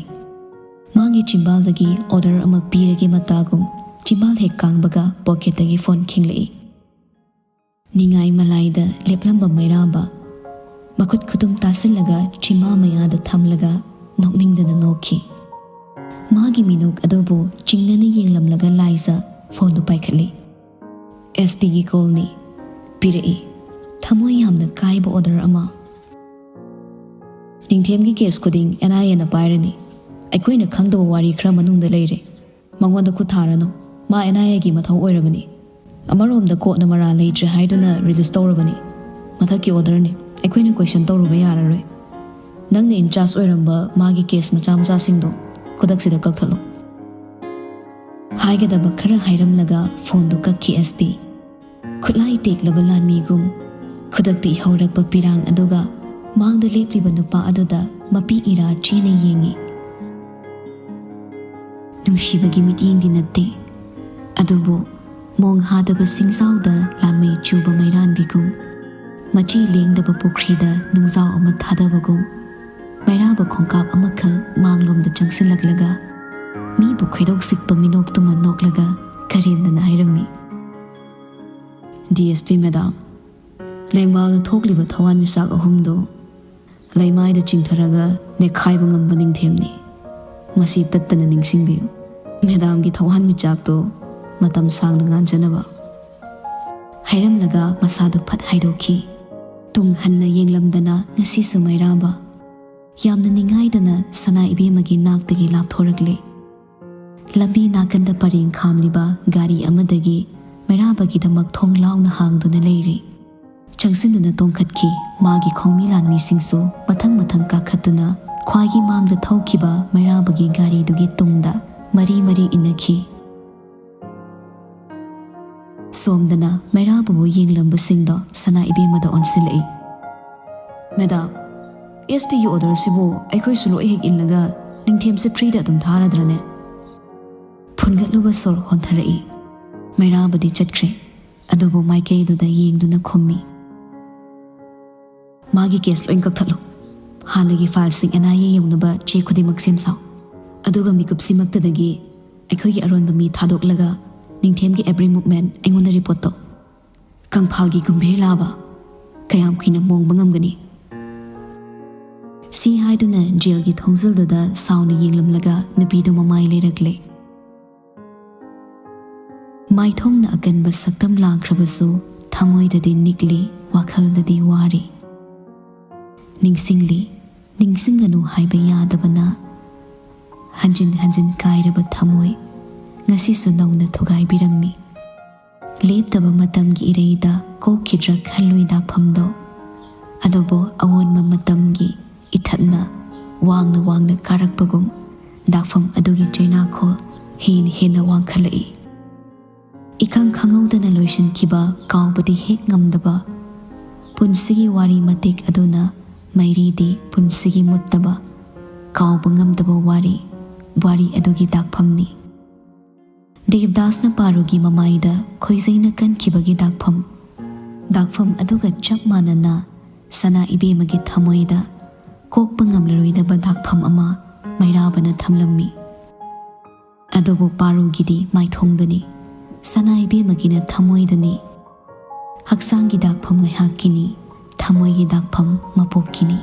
ꯃꯥꯒꯤ ꯆꯤꯝꯕꯥꯜꯗꯒꯤ ꯑꯣꯔꯗꯔ ꯑꯃ ꯄꯤꯔꯒꯦ ꯃꯇꯥꯒꯨꯝ ꯆꯤꯝꯕꯥꯜ ꯍꯦꯛ ꯀꯥꯡꯕꯒ ꯄꯣꯀꯦꯠꯇꯒꯤ ꯐꯣꯟ ꯈꯤꯡꯂꯛꯏ꯫ ꯅꯤꯡꯉꯥꯏ ꯃꯂꯥꯏꯗ ꯂꯦꯞꯂꯝꯕ ꯃꯩꯔꯥꯕ ꯃꯈꯨꯠ ꯈꯨꯇꯨꯝ ꯇꯥꯁꯤꯜꯂꯒ ꯆꯤꯝꯕꯥꯜ ꯃꯌꯥꯗ ꯊꯝꯂꯒ ꯅꯣꯛꯅꯤꯡꯗꯅ ꯅꯣꯛꯈꯤ꯫ ꯃꯥꯒꯤ ꯃꯤꯅꯣꯛ ꯑꯗꯨꯕꯨ ꯆꯤꯡꯅꯅ ꯌꯦꯡꯂꯝꯂꯒ ꯂꯥꯏꯖ ꯐꯣꯟꯗꯨ ꯄꯥꯏꯈꯠꯂꯤ꯫ "ꯑꯦꯁ ꯄꯤꯒꯤ ꯀꯣꯜꯅꯤ꯫ ꯄꯤꯔꯛꯏ꯫ ꯊꯃꯣꯏ ꯌꯥꯝꯅ ꯀꯥꯏꯕ ꯑꯣꯔꯗꯔ ꯑꯃ꯫ ꯅꯤꯡꯊꯦꯝꯒꯤ ꯀꯦꯁ ꯈꯨꯗꯤꯡ ꯑꯦꯟ ꯑꯥꯏ ꯑꯦꯅ ꯄꯥꯏꯔꯅꯤ꯫ ꯑꯩꯈꯣꯏꯅ ꯈꯪꯗꯕ ꯋꯥꯔꯤ ꯈꯔ ꯃꯅꯨꯡꯗ ꯂꯩꯔꯦ꯫ ꯃꯉꯣꯟꯗ ꯈꯨꯠ ꯊꯥꯔꯅꯨ꯫ ꯃꯥ ꯑꯦꯟ ꯑꯥꯏ ꯑꯦꯒꯤ ꯃꯊꯧ ꯑꯣꯏꯔꯕꯅꯤ꯫ ꯑꯃꯔꯣꯝꯗ ꯀꯣꯔꯠꯅ ꯃꯔꯥꯜ ꯂꯩꯇ꯭ꯔꯦ ꯍꯥꯏꯗꯨꯅ ꯔꯤꯂꯤꯁ ꯇꯧꯔꯕꯅꯤ꯫ ꯃꯊꯛꯀꯤ ꯑꯣꯔꯗꯔꯅꯤ꯫ ꯑꯩꯈꯣꯏꯅ ꯀꯣꯏꯁꯟ ꯇꯧꯔꯨꯕ ꯌꯥꯔꯔꯣꯏ꯫ ꯅꯪꯅ ꯏꯟꯆꯥꯔꯖ ꯑꯣꯏꯔꯝꯕ ꯃꯥꯒꯤ ꯀꯦꯁ ꯃꯆꯥ ꯃꯆꯥꯁꯤꯡꯗꯣ ꯈꯨꯗꯛꯁꯤꯗ ꯀꯛꯊꯠꯂꯣ"꯫ ꯍꯥꯏꯒꯗꯕ ꯈꯔ ꯍꯥꯏꯔꯝꯂꯒ ꯐꯣꯟꯗꯨ ꯀꯛꯈꯤ ꯑꯦꯁ ꯄꯤ꯫ ꯈꯨꯠꯂꯥꯏ ꯇꯦꯛꯂꯕ ꯂꯥꯟꯃꯤꯒꯨꯝ ꯈꯨꯗꯛꯇ ꯏꯍꯧꯔꯛꯄ ꯄꯤꯔꯥꯡ ꯑꯗꯨꯒ ꯃꯥꯡꯗ ꯂꯦꯞꯂꯤꯕ ꯅꯨꯄꯥ ꯑꯗꯨꯗ ꯃꯄꯤ ꯏꯔꯥ ꯆꯦꯅ ꯌꯦꯡꯉꯤ꯫ ꯅꯨꯡꯁꯤꯕꯒꯤ ꯃꯤꯠꯌꯦꯡꯗꯤ ꯅꯠꯇꯦ, ꯑꯗꯨꯕꯨ ꯃꯣꯡ ꯍꯥꯗꯕ ꯁꯤꯡꯖꯥꯎꯗ ꯂꯥꯟꯃꯩ ꯆꯨꯕ ꯃꯩꯔꯥꯟꯕꯤꯒꯨꯝ, ꯃꯆꯤ ꯂꯦꯡꯗꯕ ꯄꯨꯈ꯭ꯔꯤꯗ ꯅꯨꯡꯖꯥꯎ ꯑꯃ ꯊꯥꯗꯕꯒꯨꯝ, ꯃꯩꯔꯥꯕ ꯈꯣꯡꯀꯥꯞ ꯑꯃꯈꯛ ꯃꯥꯡꯂꯣꯝꯗ ꯆꯪꯁꯤꯜꯂꯛꯂꯒ ꯃꯤꯕꯨ ꯈꯣꯏꯔꯧ ꯁꯤꯛꯄ ꯃꯤꯅꯣꯛꯇꯨꯃ ꯅꯣꯛꯂꯒ ꯀꯔꯦꯝꯗꯅ ꯍꯥꯏꯔꯝꯃꯤ, "ꯗꯤ ꯑꯦꯁ ꯄꯤ ꯃꯦꯗꯥꯝ, ꯂꯦꯡꯕꯥꯜꯗ ꯊꯣꯛꯂꯤꯕ ꯊꯋꯥꯟꯃꯤꯆꯥꯛ ꯑꯍꯨꯝꯗꯨ ꯂꯩꯃꯥꯏꯗ ꯆꯤꯡꯊꯔꯒ ꯅꯦꯛꯈꯥꯏꯕ ꯉꯝꯕ ꯅꯤꯡꯊꯦꯝꯅꯤ꯫ ꯃꯁꯤ ꯇꯠꯇꯅ ꯅꯤꯡꯁꯤꯡꯕꯤꯌꯨ꯫ ꯃꯦꯗꯥꯝꯒꯤ ꯊꯋꯥꯟꯃꯤꯆꯥꯛꯇꯨ ꯃꯇꯝ ꯁꯥꯡꯅ ꯉꯥꯟꯖꯅꯕ"꯫ ꯍꯥꯏꯔꯝꯂꯒ ꯃꯁꯥꯗꯨ ꯐꯠ ꯍꯥꯏꯗꯣꯛꯈꯤ꯫ ꯇꯨꯡ ꯍꯟꯅ ꯌꯦꯡꯂꯝꯗꯅ ꯉꯁꯤꯁꯨ ꯃꯩꯔꯥꯕ ꯌꯥꯝꯅ ꯅꯤꯡꯉꯥꯏꯗꯅ ꯁꯅꯥ ꯏꯕꯦꯝꯃꯒꯤ ꯅꯥꯛꯇꯒꯤ ꯂꯥꯞꯊꯣꯔꯛꯂꯦ꯫ ꯂꯝꯕꯤ ꯅꯥꯀꯟꯗ ꯄꯔꯦꯡ ꯈꯥꯝꯂꯤꯕ ꯒꯥꯔꯤ ꯑꯃꯗꯒꯤ ꯃꯩꯔꯥꯕꯒꯤꯗꯃꯛ ꯊꯣꯡ ꯂꯥꯎꯅ ꯍꯥꯡꯗꯨꯅ ꯂꯩꯔꯤ꯫ ꯆꯪꯁꯤꯟꯗꯨꯅ ꯇꯣꯡꯈꯠꯈꯤ꯫ ꯃꯥꯒꯤ ꯈꯣꯡꯃꯤ ꯂꯥꯟꯃꯤꯁꯤꯡꯁꯨ ꯃꯊꯪ ꯃꯊꯪ ꯀꯥꯈꯠꯇꯨꯅ ꯈ꯭ꯋꯥꯏꯒꯤ ꯃꯥꯡꯗ ꯊꯧꯈꯤꯕ ꯃꯩꯔꯥꯕꯒꯤ ꯒꯥꯔꯤꯗꯨꯒꯤ ꯇꯨꯡꯗ ꯃꯔꯤ ꯃꯔꯤ ꯏꯟꯅꯈꯤ꯫ ꯁꯣꯝꯗꯅ ꯃꯩꯔꯥꯕꯕꯨ ꯌꯦꯡꯂꯝꯕꯁꯤꯡꯗꯣ ꯁꯅꯥ ꯏꯕꯦꯝꯃꯗ ꯑꯣꯟꯁꯤꯜꯂꯛꯏ꯫ "ꯃꯦꯗꯥꯝ, ꯑꯦꯁ ꯄꯤꯒꯤ ꯑꯣꯔꯗꯔꯁꯤꯕꯨ ꯑꯩꯈꯣꯏꯁꯨ ꯂꯣꯏ ꯍꯦꯛ ꯏꯜꯂꯒ ꯅꯤꯡꯊꯦꯝꯁꯦ ꯐ꯭ꯔꯤꯗ ꯑꯗꯨꯝ ꯊꯥꯔꯗ꯭ꯔꯅꯦ?" ꯐꯨꯟꯒꯠꯂꯨꯕ ꯁꯣꯔ ꯍꯣꯟꯊꯔꯛꯏ꯫ ꯃꯩꯔꯥꯕꯗꯤ ꯆꯠꯈ꯭ꯔꯦ, ꯑꯗꯨꯕꯨ ꯃꯥꯏꯀꯩꯗꯨꯗ ꯌꯦꯡꯗꯨꯅ ꯈꯨꯝꯃꯤ, "ꯃꯥꯒꯤ ꯀꯦꯁ ꯂꯣꯏ ꯀꯛꯊꯠꯂꯨ꯫ ꯍꯥꯟꯅꯒꯤ ꯐꯥꯏꯜꯁꯤꯡ ꯑꯦꯟ ꯑꯥꯏ ꯑꯦ ꯌꯧꯅꯕ ꯆꯦ ꯈꯨꯗꯤꯡꯃꯛ ꯁꯦꯝ ꯁꯥꯎ꯫ ꯑꯗꯨꯒ ꯃꯤꯀꯨꯞꯁꯤꯃꯛꯇꯗꯒꯤ ꯑꯩꯈꯣꯏꯒꯤ ꯑꯔꯣꯟꯕ ꯃꯤ ꯊꯥꯗꯣꯛꯂꯒ ꯅꯤꯡꯊꯦꯝꯒꯤ ꯑꯦꯕ꯭ꯔꯤ ꯃꯨꯚꯃꯦꯟ ꯑꯩꯉꯣꯟꯗ ꯔꯤꯄꯣꯔꯠ ꯇꯧ꯫ ꯀꯪꯐꯥꯜꯒꯤ ꯒꯨꯝꯚꯤꯔ ꯂꯥꯕ ꯀꯌꯥꯝ ꯀꯨꯏꯅ ꯃꯣꯡꯕ ꯉꯝꯒꯅꯤ?" ꯁꯤ ꯍꯥꯏꯗꯨꯅ ꯖꯦꯜꯒꯤ ꯊꯣꯡꯖꯤꯜꯗꯨꯗ ꯁꯥꯎꯅ ꯌꯦꯡꯂꯝꯂꯒ ꯅꯨꯄꯤꯗꯨ ꯃꯃꯥꯏ ꯂꯩꯔꯛꯂꯦ꯫ ꯃꯥꯏꯊꯣꯡꯅ ꯑꯀꯟꯕ ꯁꯛꯇꯝ ꯂꯥꯡꯈ꯭ꯔꯕꯁꯨ ꯊꯃꯣꯏꯗꯗꯤ ꯅꯤꯛꯂꯤ, ꯋꯥꯈꯜꯗꯗꯤ ꯋꯥꯔꯤ꯫ ꯅꯤꯡꯁꯤꯡꯂꯤ, ꯅꯤꯡꯁꯤꯡꯒꯅꯨ ꯍꯥꯏꯕ ꯌꯥꯗꯕꯅ ꯍꯟꯖꯤꯟ ꯍꯟꯖꯤꯟ ꯀꯥꯏꯔꯕ ꯊꯃꯣꯏ ꯉꯁꯤꯁꯨ ꯅꯧꯅ ꯊꯨꯒꯥꯏꯕꯤꯔꯝꯃꯤ꯫ ꯂꯦꯞꯇꯕ ꯃꯇꯝꯒꯤ ꯏꯔꯩꯗ ꯀꯣꯛꯈꯤꯗ꯭ꯔꯥ ꯈꯜꯂꯨꯏ ꯗꯥꯛꯐꯝꯗꯣ꯫ ꯑꯗꯨꯕꯨ ꯑꯑꯣꯟꯕ ꯃꯇꯝꯒꯤ ꯏꯊꯠꯅ ꯋꯥꯡꯅ ꯋꯥꯡꯅ ꯀꯥꯔꯛꯄꯒꯨꯝ ꯗꯥꯛꯐꯝ ꯑꯗꯨꯒꯤ ꯆꯩꯅꯥꯈꯣꯜ ꯍꯦꯟꯅ ꯍꯦꯟꯅ ꯋꯥꯡꯈꯠꯂꯛꯏ꯫ ꯏꯈꯪ ꯈꯪꯍꯧꯗꯅ ꯂꯣꯏꯁꯤꯟꯈꯤꯕ, ꯀꯥꯎꯕꯗꯤ ꯍꯦꯛ ꯉꯝꯗꯕ ꯄꯨꯟꯁꯤꯒꯤ ꯋꯥꯔꯤ ꯃꯇꯦꯛ ꯑꯗꯨꯅ ꯃꯩꯔꯤꯗꯤ ꯄꯨꯟꯁꯤꯒꯤ ꯃꯨꯠꯇꯕ, ꯀꯥꯎꯕ ꯉꯝꯗꯕ ꯋꯥꯔꯤ, ꯋꯥꯔꯤ ꯑꯗꯨꯒꯤ ꯗꯥꯛꯐꯝꯅꯤ꯫ ꯗꯦꯕꯗꯥꯁꯅ ꯄꯥꯔꯨꯒꯤ ꯃꯃꯥꯏꯗ ꯈꯣꯏꯖꯩꯅ ꯀꯟꯈꯤꯕꯒꯤ ꯗꯥꯛꯐꯝ, ꯗꯥꯛꯐꯝ ꯑꯗꯨꯒ ꯆꯞ ꯃꯥꯟꯅꯅ ꯁꯅꯥ ꯏꯕꯦꯝꯃꯒꯤ ꯊꯃꯣꯏꯗ ꯀꯣꯛꯄ ꯉꯝꯂꯔꯣꯏꯗꯕ ꯗꯥꯛꯐꯝ ꯑꯃ ꯃꯩꯔꯥꯕꯅ ꯊꯝꯂꯝꯃꯤ꯫ ꯑꯗꯨꯕꯨ ꯄꯥꯔꯨꯒꯤꯗꯤ ꯃꯥꯏꯊꯣꯡꯗꯅꯤ, ꯁꯅꯥ ꯏꯕꯦꯝꯃꯒꯤꯅ ꯊꯃꯣꯏꯗꯅꯤ꯫ ꯍꯛꯆꯥꯡꯒꯤ ꯗꯥꯛꯐꯝ ꯉꯥꯏꯍꯥꯛꯀꯤꯅꯤ, ꯊꯃꯣꯏꯒꯤ ꯗꯥꯛꯐꯝ ꯃꯄꯣꯛꯀꯤꯅꯤ꯫